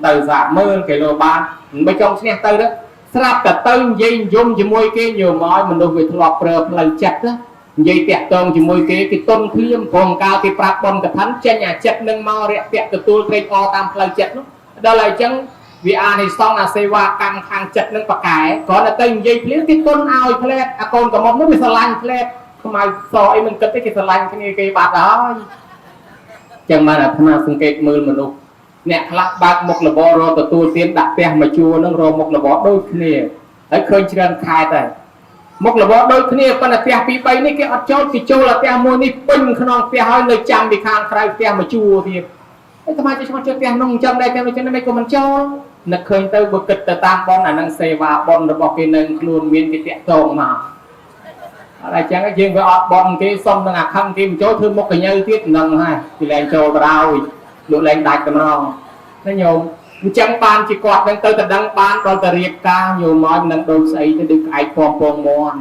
ទៅសាកមើលគេលោបានមិនចង់ឈ្នះទៅទៅស្រាប់តែទៅនិយាយយំជាមួយគេញោមឲ្យមនុស្សវាធ្លាប់ប្រើផ្លូវចិត្តណានិយាយតាក់ទងជាមួយគេគេតុនភ្លាមព្រមកាលគេប្រាប់បុណ្យកឋិនចេញអាចិត្តនឹងមករាក់ទាក់ទទួលត្រេកអរតាមផ្លូវចិត្តនោះដល់ហើយអញ្ចឹងវាអានិសង្សអាសេវាកម្មខាងចិត្តនឹងប្រកែគ្រាន់តែទៅនិយាយភ្លាមគេតុនឲ្យផ្លែតអាកូនកំមុំនោះវាស្រឡាញ់ផ្លែតខ្មៅសអីមិនគិតទេគេស្រឡាញ់គ្នាគេបាត់ហើយចឹងបានអាត្មាសង្កេតមើលមនុស្សអ្នកខ្លះបើកមុខរបររទទួលទានដាក់ផ្ទះមកជួរនឹងរមុខរបរដូចគ្នាហើយឃើញច្រើនខែតែមុខរបរដូចគ្នាប៉ុន្តែផ្ទះពី3នេះគេអត់ចូលគេចូលតែផ្ទះមួយនេះពេញក្នុងផ្ទះហើយនៅចាំពីខាងក្រៅផ្ទះមកជួរទៀតហើយអាត្មាចេះឆ្ងល់ជឿផ្ទះនោះអញ្ចឹងដែរផ្ទះនោះអញ្ចឹងមិនក៏មិនចូលនឹកឃើញទៅបើគិតទៅតាមប៉ុនអានឹងសេវាប៉ុនរបស់គេនៅខ្លួនមានគេតាក់ទងមកអត់អញ្ចឹងយើងវាអត់ប៉ុនគេសុំនឹងអាខឹងគេមិនចូលធ្វើមុខកញើទៀតនឹងហើយគេលែងចូលទៅហើយលក់លែងដាច់តម្រងណាញោមអញ្ចឹងបានជាគាត់នឹងទៅតដឹងបានដល់ទៅរៀបការញោមមកនឹងដូចស្អីទៅដូចក្អែកពងពងមន់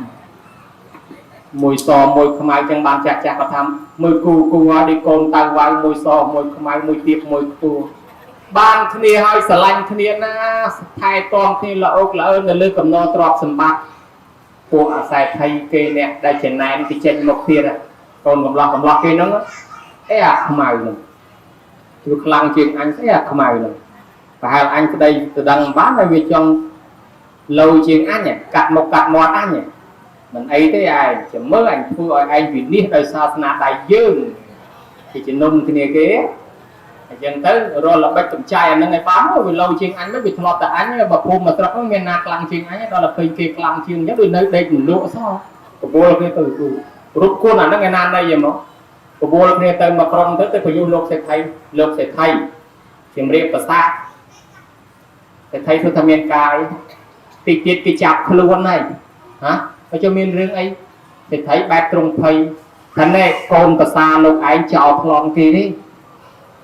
មួយសមួយខ្មៅចឹងបានចាស់ចាស់គាត់ថាមើលគូគូហើយដូចកូនតៅវ៉ៅមួយសមួយខ្មៅមួយទៀបមួយខ្ពស់បានគ្នាហើយស្រឡាញ់គ្នាណាថែទាំគ្នាល្អោកល្អើនៅលើកំណត់ទ្រព្យសម្បត្តិពួកអាសែថៃគេអ្នកដែលចំណែនគេចេញមកទៀតកូនកំឡោះកំឡោះគេហ្នឹងអេអាខ្មៅហ្នឹងគឺខ្លាំងជាងអញស្អីអាខ្មៅហ្នឹងប្រហែលអញក្តីទៅដឹងបានហើយវាចង់លោជាងអញកាត់មុខកាត់មាត់អញមិនអីទេឯងចាំមើលអញធ្វើឲ្យឯងវិនិច្ឆ័យដោយសាសនាដៃយើងគេជំនុំគ្នាគេអញ្ចឹងទៅរលល្បិចកំចាយអានឹងឲ្យបានវាលោជាងអញមិនវាធ្លាប់តែអញបើភូមិមកស្រុកហ្នឹងមានណាខ្លាំងជាងអញដល់តែឃើញគេខ្លាំងជាងអញ្ចឹងដូចនៅដេកមលក់សោះបបួលគ្នាទៅរូបគុណអានឹងឯណាណីហ្មងបបួលគ្នាទៅមកក្រុមទៅទៅប្រយុទ្ធលោកសេដ្ឋីលោកសេដ្ឋីជំរាបប្រសាទសេដ្ឋីធ្វើថាមានកាយតិចទៀតគេចាប់ខ្លួនហើយហ៎ហើយចុះមានរឿងអីសេដ្ឋីបែបត្រង់ភ័យថាណែកូនប្រសាលោកឯងចោលប្លន់គេទេ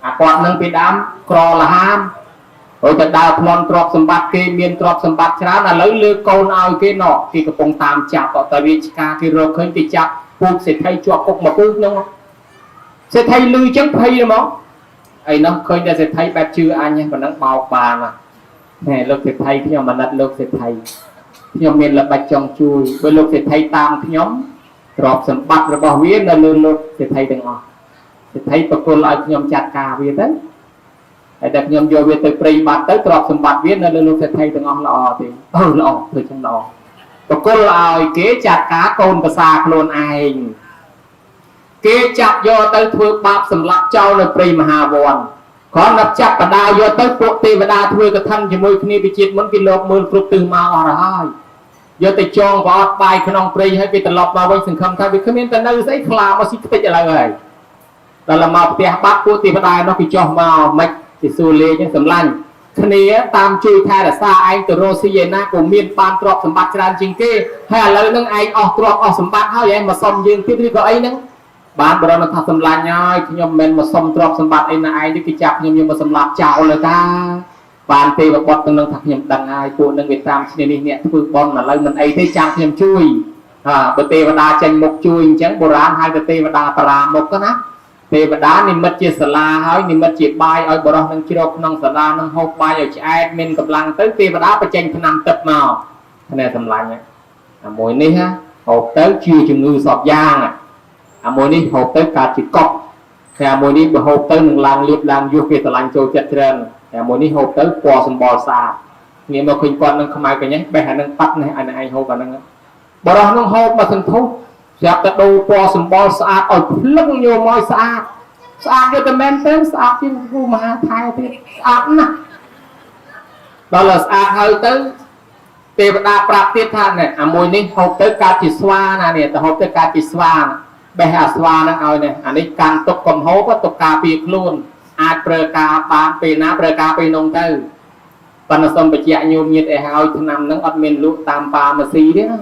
អាគាត់នឹងពីដើមក្រលហាមហើយទៅដើរប្លន់ទ្រព្យសម្បត្តិគេមានទ្រព្យសម្បត្តិច្រើនឥឡូវលើកូនឲ្យគេណោះគេកំពុងតាមចាប់តែវាឆ្កាគេរកឃើញគេចាប់ពូជសេដ្ឋីជាប់គុកមកពូជនោះសេដ្ឋីលឺចឹងភ័យហ្មងអីនោះឃើញតែសេដ្ឋីបែបជឿអញប៉ុណ្ណឹងបោកបានហែលោកសេដ្ឋីខ្ញុំអាណិតលោកសេដ្ឋីខ្ញុំមានល្បិចចង់ជួយបើលោកសេដ្ឋីតាមខ្ញុំទ្រព្យសម្បត្តិរបស់វានៅលើលោកសេដ្ឋីទាំងអស់សេដ្ឋីប្រគល់ឲ្យខ្ញុំចាត់ការវាទៅហើយតែខ្ញុំយកវាទៅព្រៃបាត់ទៅទ្រព្យសម្បត្តិវានៅលើលោកសេដ្ឋីទាំងអស់ល្អទេអឺល្អធ្វើចឹងល្អប្រគល់ឲ្យគេចាត់ការកូនប្រសាខ្លួនឯងគេចាប់យកទៅធ្វើបាបសម្លាប់ចោលនៅព្រៃមហាវ័នគ្រាន់តែចាប់បដាយកទៅពួកទេវតាធ្វើកឋិនជាមួយគ្នាពីជាតិមុនគេលោកមើលគ្រប់ទិសមកអស់ហើយយកទៅចងប្រអត់បាយក្នុងព្រៃហើយគេត្រឡប់មកវិញសង្ឃឹមថាវាគ្មានទៅនៅស្អីខ្លាមកស៊ីខ្ទេចឥឡូវហើយដល់មកផ្ទះបាត់ពួកទេវតានោះគេចុះមកមិនគេសួរលេងសម្លាញ់គ្នាតាមជួយថែរក្សាឯងទៅរកស៊ីឯណាក៏មានបានទ្រព្យសម្បត្តិច្រើនជាងគេហើយឥឡូវហ្នឹងឯងអស់ទ្រព្យអស់សម្បត្តិហើយឯងមកសុំយើងទៀតឬក៏អីហ្នឹងបានបរមថាសម្លាញ់ហើយខ្ញុំមិនមែនមកសុំទ្រព្យសម្បត្តិអីណាឯងនេះគេចាប់ខ្ញុំយកមកសម្លាប់ចោលលើតាបានទេវបុត្រទាំងនឹងថាខ្ញុំដឹងហើយពួកនឹងវាតាមឈ្នានេះអ្នកធ្វើបន់ឥឡូវមិនអីទេចាំខ្ញុំជួយហាបើទេវតាចេញមុខជួយអញ្ចឹងបុរាណហៅទៅទេវតាបរាមុខណាទេវតានិមិត្តជាសាលាហើយនិមិត្តជាបាយឲ្យបរោះនឹងជ្រកក្នុងសាលានឹងហូបបាយឲ្យឆ្អែតមានកម្លាំងទៅទេវតាបញ្ចេញថ្នាំទឹកមកគ្នាសម្លាញ់អាមួយនេះហូបទៅជាជំងឺសពយ៉ាងអាមួយនេះហូបទៅកើតជាកុកតែអាមួយនេះបើហូបទៅនឹងឡើងលៀបឡើងយុះគេស្រឡាញ់ចូលចិត្តច្រើនតែមួយនេះហូបទៅពណ៌សម្បល់ស្អាតងាកមកឃើញគាត់នឹងខ្មៅកញ្ញេះបេះអានឹងប៉ាត់នេះអានឹងឯងហូបអានឹងបរោះនឹងហូបមកសន្ធុះស្រាប់តែដូរពណ៌សម្បល់ស្អាតឲ្យភ្លឹងញោមឲ្យស្អាតស្អាតយកតែមែនទេស្អាតជាងគូមហាថែទៀតស្អាតណាស់ដល់ស្អាតហើយទៅទេវតាប្រាប់ទៀតថានេះអាមួយនេះហូបទៅកើតជាស្វាណានេះទៅហូបទៅកើតជាស្វាបេះអាស្វាហ្នឹងឲ្យនេះអានេះកាន់ទុកកំហូបទុកការពារខ្លួនអាចប្រើការបានពេលណាប្រើការពេលនោះទៅប៉ុន្តែសូមបញ្ជាក់ញោមញាតឲ្យហើយឆ្នាំហ្នឹងអត់មានលក់តាមប៉ាម៉ាស៊ីទេណា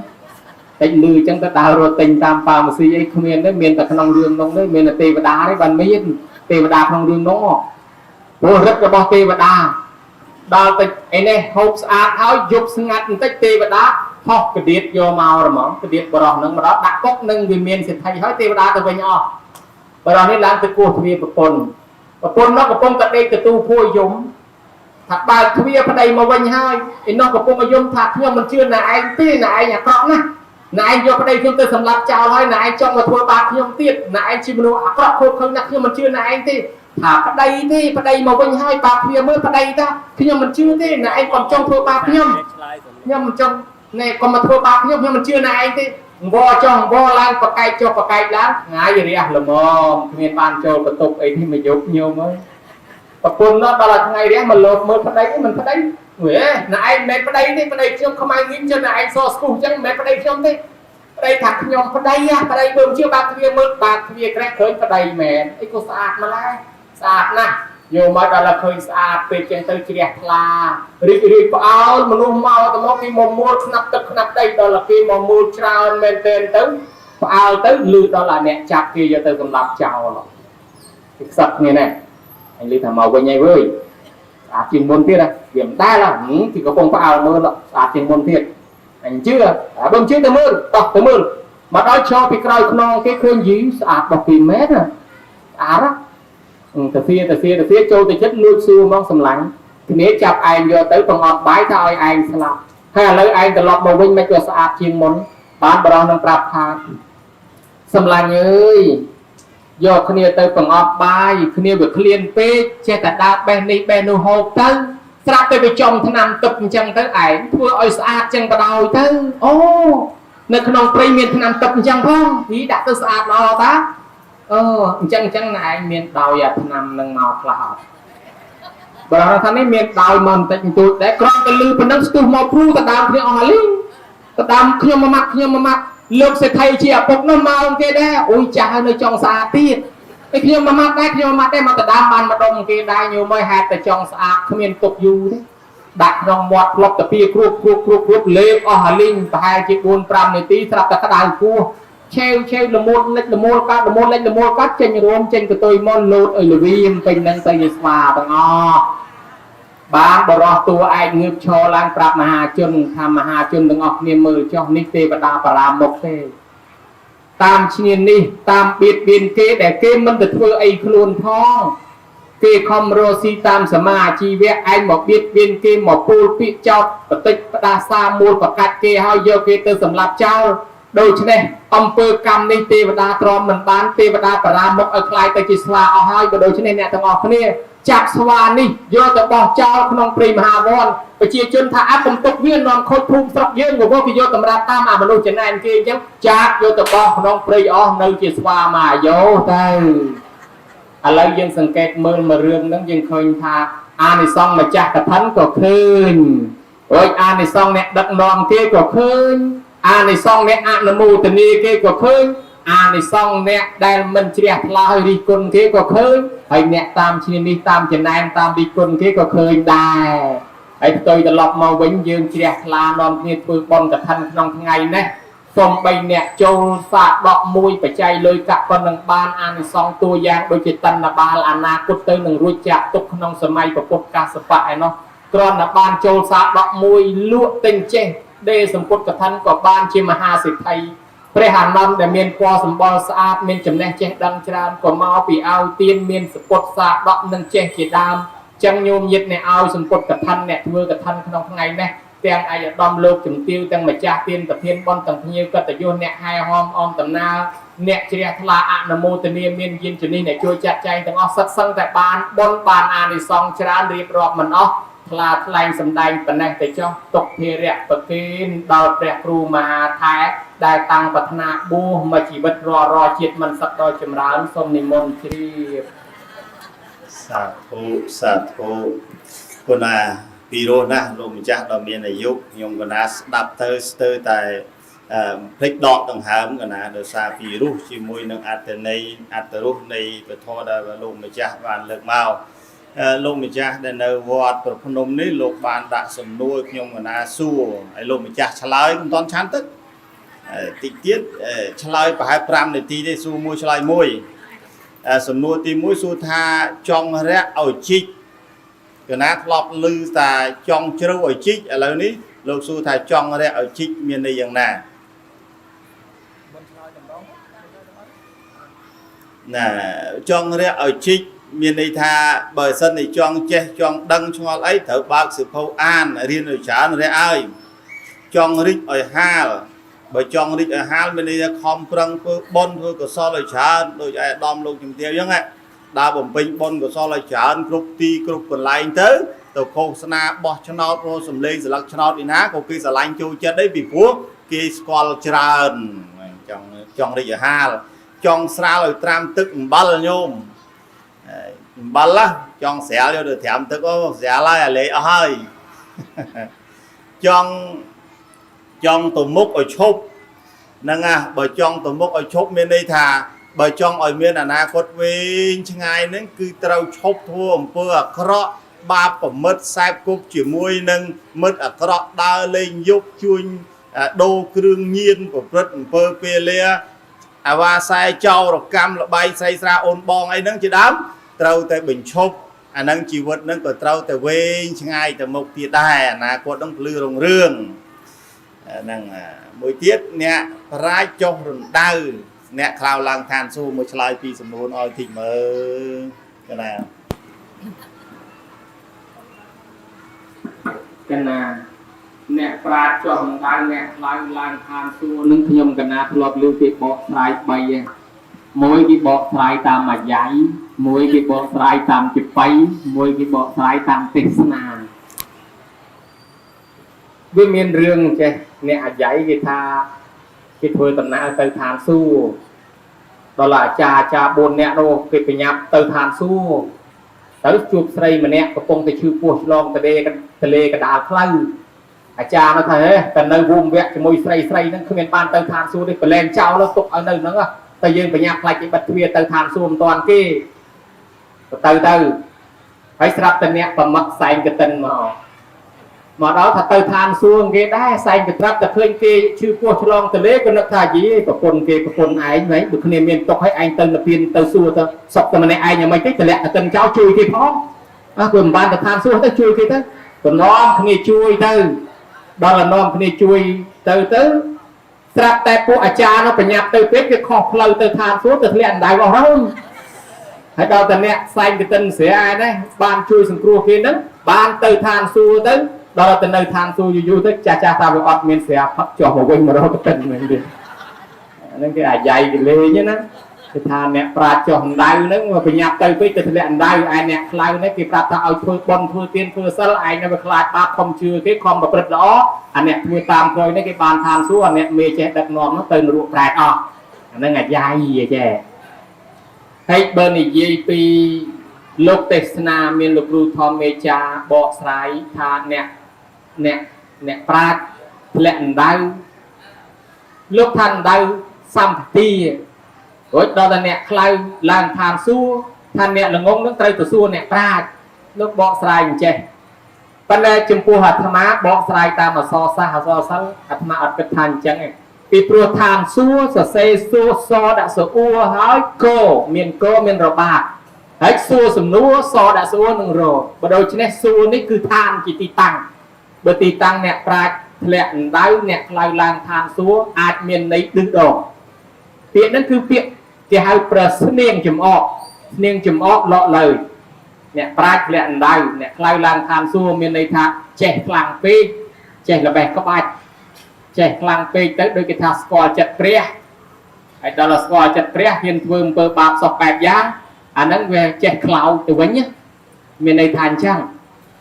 តិចលឺអញ្ចឹងទៅដើររត់ទិញតាមប៉ាម៉ាស៊ីអីគ្មានទេមានតែក្នុងរឿងនោះទេមានតែទេវតាទេបានមានទេវតាក្នុងរឿងនោះព្រោះឫទ្ធិរបស់ទេវតាដល់ទៅឯនេះហូបស្អាតហើយយប់ស្ងាត់បន្តិចទេវតា ហោះកដៀតយកមករហ្មងកដៀតបរោះនឹងមកដល់ដាក់ពុកនឹងវាមានសិទ្ធិហើយទេវតាទៅវិញអស់បរោះនេះឡើងទៅគោះទ្វារប្រពន្ធប្រពន្ធនោះកំពុងតែដេកទទួលភួយយំថាបើកទ្វារប្តីមកវិញហើយឯនោះកំពុងយំថាខ្ញុំមិនជឿណាឯងទេណាឯងអាក្រក់ណាស់ណាឯងយកប្តីខ្ញុំទៅសម្លាប់ចោលហើយណាឯងចង់មកធ្វើបាបខ្ញុំទៀតណាឯងជាមនុស្សអាក្រក់ខូចខើណាស់ខ្ញុំមិនជឿណាឯងទេថាប្តីទេប្តីមកវិញហើយបាបទ្វារមើលប្តីតាខ្ញុំមិនជឿទេណាឯងកុំចង់ធ្វើបាបខ្ញុំខ្ញុំមិនចង់ណែកុំមកធ្វើបាបខ្ញុំខ្ញុំមិនជឿណាឯងទេអង្វរចុះអង្វរឡើងប្រកែកចុះប្រកែកឡើងថ្ងៃរះល្មមគ្មានបានចូលបន្ទប់អីនេះមកយប់ញោមអើយប្រពន្ធនោះដល់ថ្ងៃរះមកលោតមើលប្តីមិនប្តីវេណាឯងមិនប្តីទេប្តីខ្ញុំខ្មៅងីមចឹងណាឯងសស្គូសចឹងមិនមែនប្តីខ្ញុំទេប្តីថាខ្ញុំប្តីហ่ะប្តីមើលជឿបាក់ទ្វារមើលបាក់ទ្វារក្រេះឃើញប្តីមែនអីក៏ស្អាតម្ល៉េះស្អាតណាស់យកមកដល់តែឃើញស្អាតពេកចឹងទៅជ្រះថ្លារីករាយផ្អើលមនុស្សមកទៅមកគេមកមួលខ្នាប់ទឹកខ្នាប់ដីដល់តែគេមកមួលច្រើនមែនទែនទៅផ្អើលទៅលឺដល់អាអ្នកចាប់គេយកទៅសម្លាប់ចោលគេខ្សឹកគ្នាណាអញលឺថាមកវិញហើយវើយស្អាតជាងមុនទៀតណាវាមិនដែលគេកំពុងផ្អើលមើលស្អាតជាងមុនទៀតអញជឿអាបើមិនជឿទៅមើលតោះទៅមើលមកដល់ឈរពីក្រោយខ្នងគេឃើញយីស្អាតរបស់គេមែនណាស្អាតណាទៅសៀទៅសៀទៅសៀចូលទៅចិត្តលួចសួរមកសម្លាញ់គ្នាចាប់ឯងយកទៅបង្អត់បាយថាឲ្យឯងស្លាប់ហើយឥឡូវឯងត្រឡប់មកវិញមិនក៏ស្អាតជាងមុនបានបរោះនឹងប្រាប់ថាសម្លាញ់អើយយកគ្នាទៅបង្អត់បាយគ្នាវាឃ្លានពេកចេះតែដើរបេះនេះបេះនោះហូបទៅស្រាប់តែវាចំថ្នាំទឹកអញ្ចឹងទៅឯងធ្វើឲ្យស្អាតចឹងបដ ாய் ទៅអូនៅក្នុងព្រៃមានថ្នាំទឹកអញ្ចឹងផងពីដាក់ទៅស្អាតល្អតាអូអញ្ចឹងអញ្ចឹងណែឯងមានដោយអាថ្នាំនឹងមកខ្លះអត់បើថានេះមានដោយមកបន្តិចបន្តួចដែរគ្រាន់តែលឺប៉ុណ្ណឹងស្ទុះមកព្រូទៅដើមគ្នាអស់ហើយទៅដើមខ្ញុំមួយម៉ាត់ខ្ញុំមួយម៉ាត់លោកសេដ្ឋីជាឪពុកនោះមកគេដែរអូយចាស់ហើយនៅចង់ស្អាតទៀតឯខ្ញុំមួយម៉ាត់ដែរខ្ញុំមួយម៉ាត់ដែរមកទៅដើមបានម្ដុំគេដែរញោមអើយហេតុតែចង់ស្អាតគ្មានទុកយូរទេដាក់ក្នុងមាត់ផ្លុកតាពីគ្រួបគ្រួបគ្រួបគ្រួបលេបអស់អាលីងប្រហែលជា4 5នាទីស្រាប់តែក្តៅពោះឆេវឆេវលមួលលិចលមួលកាត់លមួលលិចលមួលកាត់ចេញរួមចេញកតុយមកលោតឲ្យលវីមពេញនឹងទៅជាស្វាទាំងអស់បានបរោះតួឯងងើបឈរឡើងប្រាប់មហាជនថាមហាជនទាំងអស់គ្នាមើលចុះនេះទេវតាបរាមុខទេតាមឈ្នានេះតាមបៀតបៀនគេដែលគេមិនទៅធ្វើអីខ្លួនផងគេខំរស់ស៊ីតាមសមាជីវៈឯងមកបៀតបៀនគេមកពូលពាក្យចោតបតិចផ្ដាសាមូលប្រកាច់គេហើយយកគេទៅសម្លាប់ចោលដូច្នេះអំពើកម្មនេះទេវតាទ្រាំមិនបានទេវតាបរាមុខឲ្យคล้ายទៅជាស្វាអស់ហើយបើដូច្នេះអ្នកទាំងអស់គ្នាចាប់ស្វានេះយកទៅបោះចោលក្នុងព្រៃមហាវ័នប្រជាជនថាអាកំទុកវានាំខូចភូមិស្រុកយើងក៏គេយកតម្រាប់តាមអាមនុស្សចំណែនគេអញ្ចឹងចាក់យកទៅបោះក្នុងព្រៃអស់នៅជាស្វាមកយោទៅឥឡូវយើងសង្កេតមើលមួយរឿងហ្នឹងយើងឃើញថាអានិសង្សម្ចាស់កឋិនក៏ឃើញរួចអានិសង្សអ្នកដឹកនាំគេក៏ឃើញអានិសង្សអ្នកអនុមោទនាគេក៏ឃើញអានិសង្សអ្នកដែលមិនជ្រះថ្លាឲ្យរិះគន់គេក៏ឃើញហើយអ្នកតាមឈ្នានេះតាមចំណែនតាមរិះគន់គេក៏ឃើញដែរហើយផ្ទុយត្រឡប់មកវិញយើងជ្រះថ្លានាំគ្នាធ្វើបុណ្យកឋិនក្នុងថ្ងៃនេះសូមបីអ្នកចូលសាកដកមួយបច្ច័យលុយកាក់ប៉ុណ្ណឹងបានអានិសង្សតួយ៉ាងដូចជាតណ្ឌបាលអនាគតទៅនឹងរួចចាក់ទុកក្នុងសម័យពុទ្ធកាសបៈឯណោះគ្រាន់តែបានចូលសាកដកមួយលក់ទិញចេះដេសម្ពុតកឋិនក៏បានជាមហាសេដ្ឋីព្រះអានន្ទដែលមានពណ៌សម្បុរស្អាតមានចំណេះចេះដឹងច្រើនក៏មកពីឲ្យទៀនមានសពុតសាដកនិងចេះជាដើមចឹងញោមញាតអ្នកឲ្យសម្ពុតកឋិនអ្នកធ្វើកឋិនក្នុងថ្ងៃនេះទាំងឯកឧត្តមលោកជំទាវទាំងម្ចាស់ទានប្រធានបុណ្យទាំងភ្ញៀវកតញ្ញូអ្នកហែហោមអមដំណើរអ្នកជ្រះថ្លាអនុមោទនាមានយានជំនិះអ្នកជួយចាត់ចែងទាំងអស់សិតសឹងតែបានបុណ្យបានអានិសង្សច្រើនរៀបរាប់មិនអស់ថ្លាថ្លែងសម្ដែងប៉ុណ្ណេះទៅចុះទុកភារៈប្រគេនដល់ព្រះគ្រូមហាថែដែលតាំងប្រាថ្នាបួសមួយជីវិតរាល់រាល់ជាតិមិនសឹកដល់ចម្រើនសូមនិមន្តជ្រាប សាធុសាធុគុណាពីរោះណាស់លោកម្ចាស់ដ៏មានអាយុខ្ញុំកណាស្ដាប់ទៅស្ទើរតែអឺភ្លេចដកដង្ហើមកណាដោយសារពីរោះជាមួយនឹងអត្តន័យអត្តរសនៃពធដែលលោកម្ចាស់បានលើកមកលោកម្ចាស់ដែលនៅវត្តប្រភ្នំនេះលោកបានដាក់សំណួរខ្ញុំកណាសួរហើយលោកម្ចាស់ឆ្លើយមិនទាន់ឆាន់ទឹកតិចទៀតឆ្លើយប្រហែល5នាទីទេសួរមួយឆ្លើយមួយសំណួរទី1សួរថាចង់រាក់ឲ្យជីកកណាធ្លាប់ឮតាចង់ជ្រៅឲ្យជីកឥឡូវនេះ លោកសួរថាចង់រះឲ្យជីកមានន័យយ៉ាងណាណាចង់រះឲ្យជីកមានន័យថាបើសិនជាចង់ចេះចង់ដឹងឆ្ងល់អីត្រូវបើកសៀវភៅអានរៀនឲ្យច្រើនរះឲ្យចង់រិចឲ្យហាលបើចង់រិចឲ្យហាលមានន័យថាខំប្រឹងធ្វើបុណ្យធ្វើកុសលឲ្យច្រើនដូចឯកឧត្តមលោកជំទាវអញ្ចឹងណាដើរបំពេញបុណ្យកុសលឲ្យច្រើនគ្រប់ទីគ្រប់កន្លែងទៅទៅឃោសនាបោះឆ្នោតរកសម្លេងស្លឹកឆ្នោតឯណាក៏គេស្រឡាញ់ចូលចិត្តដែរពីព្រោះគេស្គាល់ច្រើនចង់ចង់រិចឲ្យហាលចង់ស្រាលឲ្យត្រាំទឹកអំបិលញោមអំបិលចង់ស្រាលយកទៅត្រាំទឹកអូស្រាលហើយអាលេអស់ហើយចង់ចង់ទៅមុខឲ្យឈប់ហ្នឹងណាបើចង់ទៅមុខឲ្យឈប់មានន័យថាបើចង់ឲ្យមានអនាគតវែងឆ្ងាយហ្នឹងគឺត្រូវឈប់ធ្វើអំពើអាក្រក់បាបប្រមិតខ្សែគប់ជាមួយនឹងមិត្តអាក្រក់ដើរលេងយប់ជួញដូរគ្រឿងញៀនប្រព្រឹត្តអំពើពេលលាអាវ៉ាសែចោរកម្មលបែងស្រីស្រាអូនបងអីហ្នឹងជាដើមត្រូវតែបញ្ឈប់អាហ្នឹងជីវិតហ្នឹងក៏ត្រូវតែវែងឆ្ងាយទៅមុខទៀតដែរអនាគតហ្នឹងភ្លឺរុងរឿងហ្នឹងមួយទៀតអ្នកប្រាជ្ញចុះរណ្ដៅអ្នកខ្លៅឡើងឋានសួគ៌មួយឆ្លើយពីសំណួរឲ្យតិចមើលកណា កណាអ្នកប្រាជ្ញចុះរណ្ដៅអ្នកខ្លៅឡើងឋានសួគ៌នឹងខ្ញុំកណាធ្លាប់ឮគេបកស្រាយ3ឯងមួយគេបកស្រាយតាមអាយ៉ៃមួយគេបកស្រាយតាមជាបៃមួយគេបកស្រាយតាមទេសនាវាមានរឿងចេះអ្នកអាយ៉ៃគេថាគេធ្វើដំណើរទៅឋានសួគ៌ដល់អាចារ្យអាចារ្យ4នាក់នោះគេប្រញាប់ទៅឋានសួគ៌ទៅជួបស្រីម្នាក់កំពុងតែឈឺពោះឆ្លងទលេទលេកដាលផ្លូវអាចារ្យនោះថាហេតែនៅវុំវគ្គជាមួយស្រីស្រីហ្នឹងគ្មានបានទៅឋានសួគ៌ទេប្រឡែងចោលទុកឲ្យនៅហ្នឹងតែយើងប្រញាប់ខ្លាចគេបិទទ្វារទៅឋានសួគ៌មិនទាន់គេទៅទៅហើយស្រាប់តែអ្នកប្រមឹកសែងកតិនមកមកដល់ថាទៅឋានសួគ៌គេដែរសែងកត្រាប់តែឃើញគេឈឺពោះឆ្លងទលេក៏នឹកថាយីប្រពន្ធគេប្រពន្ធឯងហ្នឹងបើគ្នាមានទុកឲ្យឯងទៅនិព្វានទៅសួគ៌ទៅសុកតែម្នាក់ឯងយ៉ាងម៉េចទេតម្លាក់កតិនចោលជួយគេផងអើព្រោះមិនបានទៅឋានសួគ៌ទៅជួយគេទៅកំណំគ្នាជួយទៅដល់នាំគ្នាជួយទៅទៅស្រាប់តែពួកអាចារ្យនោះប្រញាប់ទៅពេកវាខុសផ្លូវទៅឋានសួគ៌ទៅធ្លាក់អណ្ដៅអស់ហើយហើយដល់តែអ្នកសែងកតិនស្រាឯនេះបានជួយសង្គ្រោះគេហ្នឹងបានទៅឋានសួគ៌ទៅដល់ទៅនៅឋានសួគ៌យូរយូរទៅចាស់ចាស់ថាវាអត់មានស្រាផឹកចុះមកវិញមករកកតិនវិញទៀតហ្នឹងគេអាយ៉ៃគេលេងណាគេថាអ្នកប្រាជ្ញចុះអណ្ដៅហ្នឹងមកប្រញាប់ទៅពេកទៅធ្លាក់អណ្ដៅឯអ្នកខ្លៅនេះគេប្រាប់ថាឲ្យធ្វើបុណ្យធ្វើទានធ្វើសិលឯងនៅវាខ្លាចបាបខំជឿគេខំប្រព្រឹត្តល្អអាអ្នកធ្វើតាមក្រោយនេះគេបានឋានសួគ៌អាអ្នកមេចេះដឹកនាំនោះទៅនរកប្រែតអស់អាហ្នឹងអាយ៉ៃចេះហើយបើនិយាយពីលោកទេសនាមានលោកគ្រូធម្មមេចាបកស្រាយថាអ្នកអ្នកអ្នកប្រាជ្ញធ្លាក់អណ្ដៅលោកថាអណ្ដៅសម្បទារួចដល់តែអ្នកខ្លៅឡើងឋានសួគ៌ថាអ្នកល្ងងនឹងត្រូវទៅសួរអ្នកប្រាជ្ញលោកបកស្រាយអញ្ចេះប៉ុន្តែចំពោះអាត្មាបកស្រាយតាមអសរសាស្ត្រអសរសិល្ប៍អាត្មាអត់គិតថាអញ្ចឹងទេពីព្រោះឋានសួគ៌សរសេរសួរសដាក់សអួហើយកមានកមានរបាកហើយសួរសំណួរសដាក់សអួនឹងរបើដូច្នេះសួរនេះគឺឋានជាទីតាំងបើទីតាំងអ្នកប្រាជ្ញធ្លាក់អណ្ដៅអ្នកខ្លៅឡើងឋានសួគ៌អាចមានន័យឌឺដងពាក្យហ្នឹងគឺពាក្យគេហៅប្រស្នៀងចំអកស្នៀងចំអកលក់លើអ្នកប្រាជ្ញធ្លាក់អណ្ដៅអ្នកខ្លៅឡើងឋានសួគ៌មានន័យថាចេះខ្លាំងពេកចេះល្បេះក្បាច់ចេះខ្លាំងពេកទៅដូចគេថាស្គាល់ចិត្តព្រះហើយដល់ស្គាល់ចិត្តព្រះហ៊ានធ្វើអំពើបាបសោះបែបយ៉ាងអាហ្នឹងវាចេះខ្លោចទៅវិញមានន័យថាអញ្ចឹង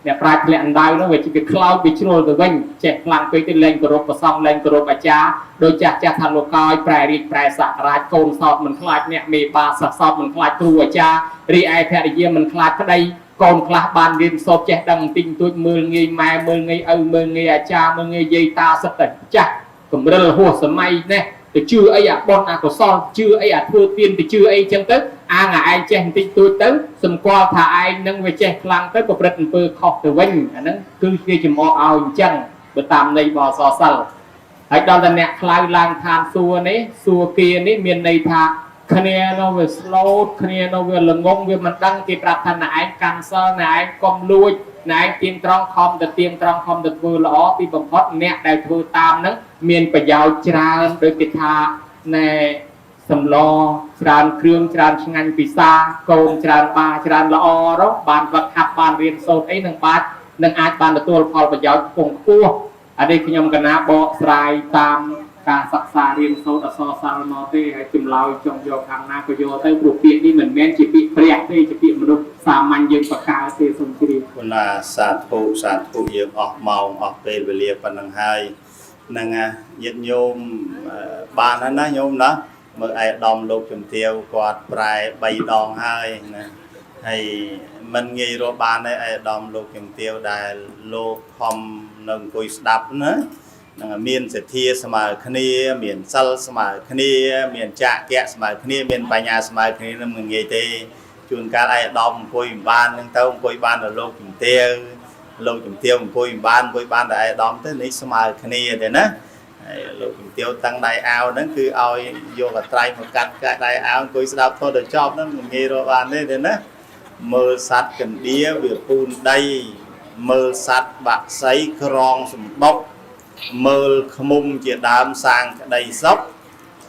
អ្នកប្រាជ្ញធ្លាក់អណ្ដៅនោះវាជាខ្លោចវាជ្រុលទៅវិញចេះខ្លាំងពេកទៅលែងគោរពព្រះសង្ឃលែងគោរពអាចារ្យដោយចាស់ចាស់ថាលោកកោយប្រែរាជប្រែសក្រាជកូនសោតមិនខ្លាចអ្នកមេបាសិស្សសោតមិនខ្លាចគ្រូអាចារ្យរីឯភរិយាមិនខ្លាចប្តីកូនខ្លះបានរៀនសូត្រចេះដឹងបន្តិចបន្តួចមើលងាយម៉ែមើលងាយឪមើលងាយអាចារ្យមើលងាយយាយតាសិតតែចាស់កម្រិលហួសសម័យនេះទៅជឿអីអាបុណ្យអាកុសលជឿអីអាធ្វើទានទៅជឿអីចឹងទៅអាងអាឯងចេះបន្តិចតួចទៅសម្គាល់ថាឯងនឹងវាចេះខ្លាំងទៅប្រព្រឹត្តអំពើខុសទៅវិញអាហ្នឹងគឺគេចំអកឲ្យអញ្ចឹងបើតាមន័យបសសិលហើយដល់តែអ្នកខ្លៅឡើងឋានសួគ៌នេះសួគ៌គានេះមានន័យថា គ្នានោះវា slow គ្នានោះវាល្ងងវាមិនដឹងគេប្រាប់ថាណែឯងកាន់សិលណែឯងកុំលួចណែឯងទៀងត្រង់ខំទៅទៀងត្រង់ខំទៅធ្វើល្អទីបំផុតអ្នកដែលធ្វើតាមហ្នឹងមានប្រយោជន៍ច្រើនដោយគេថាណែសម្លច្រើនគ្រឿងច្រើនឆ្ងាញ់ពិសាកូនច្រើនបាច្រើនល្អរកបានវឹកហាត់បានរៀនសូត្រអីនឹងបាទនឹងអាចបានទទួលផលប្រយោជន៍ខ្ពង់ខ្ពស់អានេះខ្ញុំកណាបកស្រាយតាមការសិក្សារៀនសូត្រអក្សរសាស្ត្រមកទេហើយចម្លើយចង់យកខាងណាក៏យកទៅព្រោះពាក្យនេះមិនមែនជាពាក្យព្រះទេជាពាក្យមនុស្សសាមញ្ញយើងបកកើតទេសូមជ្រាប គុណាសាធុសាធុយើងអស់ម៉ោងអស់ពេលវេលាប៉ុណ្ណឹងហើយហ្នឹងណាញាតិញោមបានហើយណាញោមណាមើលឯកឧត្តមលោកជំទាវគាត់ប្រែ3ដងហើយណាហើយមិនងាយរកបានទេឯកឧត្តមលោកជំទាវដែលលោកខំនៅអង្គុយស្ដាប់ណាហ្នឹងហើយមានសទ្ធាស្មើគ្នាមានសិលស្មើគ្នាមានចាគៈស្មើគ្នាមានបញ្ញាស្មើគ្នានឹងមិនងាយទេជួនកាលឯកឧត្តមអង្គុយមិនបានហ្នឹងទៅអង្គុយបានដល់លោកជំទាវលោកជំទាវអង្គុយមិនបានអង្គុយបានតែឯកឧត្តមទៅនេះស្មើគ្នាទេណាហើយលោកជំទាវតាំងដៃអាវហ្នឹងគឺឲ្យយកកត្រៃមកកាត់កាត់ដៃអាវអង្គុយស្ដាប់ធម៌ដល់ចប់ហ្នឹងមិនងាយរកបានទេទេណាមើលសัตว์កណ្ដៀវាពូនដីមើលសัตว์បាក់សីក្រងសម្បុកមើលខ្មុំជាដើមសាងក្តីសុខ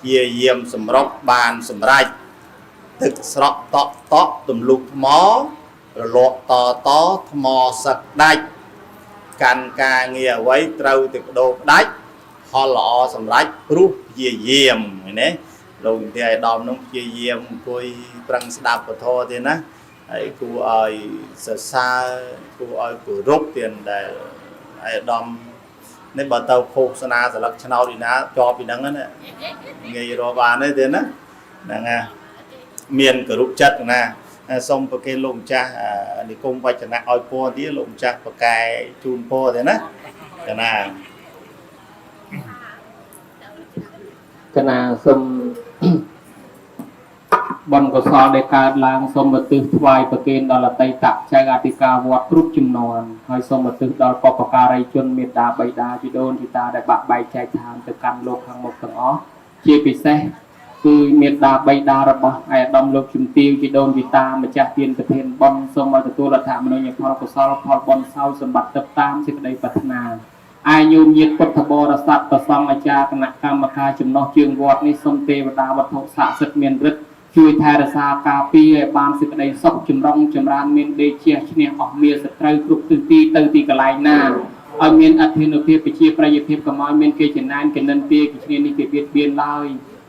ជាយាមសម្រុកបានសម្រេចទឹកស្រក់តក់តក់ទម្លុះថ្មរលកតតថ្មសឹកដាច់កាន់ការងារអ្វីត្រូវតែបដូរផ្ដាច់ផលល្អសម្រេចព្រោះព្យាយាមឃើញទេលោកនិយាយឲ្យដល់នោះព្យាយាមអង្គុយប្រឹងស្ដាប់ពធទេណាហើយគួរឲ្យសរសើរគួរឲ្យគោរពទៀតដែលឯកឧត្តមនេះបើទៅឃោសនាស្លឹកឆ្នោតពីណាជាប់ពីហ្នឹងណាងាយរកបានទេទេណាហ្នឹងណាមានគោរពចិត្តណាសូមប្រគេនលោកម្ចាស់និគមវចនៈឲ្យពរទៀតលោកម្ចាស់ប្រកែជូនពរទេណាកណា កណាសូម បុណ្យកុសលដែលកើតឡើងសូមឧទ្ទិសថ្វាយប្រគេនដល់អតីតចៅអធិការវត្តគ្រប់ចំនួនហើយសូមឧទ្ទិសដល់បុព្វការីជនមេត្តាបិតាជីដូនជីតាដែលបាក់បែកចែកឋានទៅកាន់លោកខាងមុខទាំងអស់ជាពិសេសគឺមេត្តាបិតារបស់ឯកឧត្តមលោកជំទាវជីដូនជីតាម្ចាស់ទានប្រធានបុណ្យសូមឲ្យទទួលអដ្ឋមនុញ្ញផលកុសលផលបុណ្យសោយសម្បត្តិទឹកតាមសេចក្តីប្រាថ្នា អាយញោមញាតិពុទ្ធបរិស័ទប្រសង់អាចារ្យគណៈកម្មការចំណោះជើងវត្តនេះសូមទេវតាវត្ថុស័ក្តិសិទ្ធិមានឫទ្ធិជួយថែរក្សាការពារឲ្យបានសេចក្តីសុខចម្រុងចម្រើនមានដេកជះឈ្នះអស់មាសត្រូវគ្រប់ទិសទីទៅទីកន្លែងណាឲ្យមានអធិនុភាពប្រជាប្រិយភាពកុំឲ្យមានគេចំណែនគេនិន្ទាគេឈ្នានេះគេបៀតបៀនឡើយ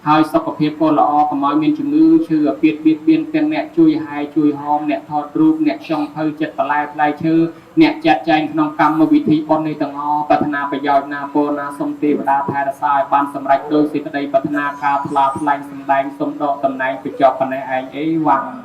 ហើយសុខភាពក៏ល្អកុំឲ្យមានជំងឺឈឺអាពាធបៀតបៀនទាំងអ្នកជួយហែជួយហោមអ្នកថតរូបអ្នកចង់ភៅចិត្តបន្លែផ្លែឈើអ្នកចាត់ចែងក្នុងកម្មវិធីបុណ្យនេះទាំងអស់ប្រាថ្នាប្រយោជន៍ណាពរណាសូមទេវតាថែរក្សាឲ្យបានសម្រេចដោយសេចក្តីប្រាថ្នាការថ្លាថ្លែងសម្ដែងសូមដកតំណែងបញ្ចប់ប៉ុណ្ណេះឯងអេវ៉ាំង។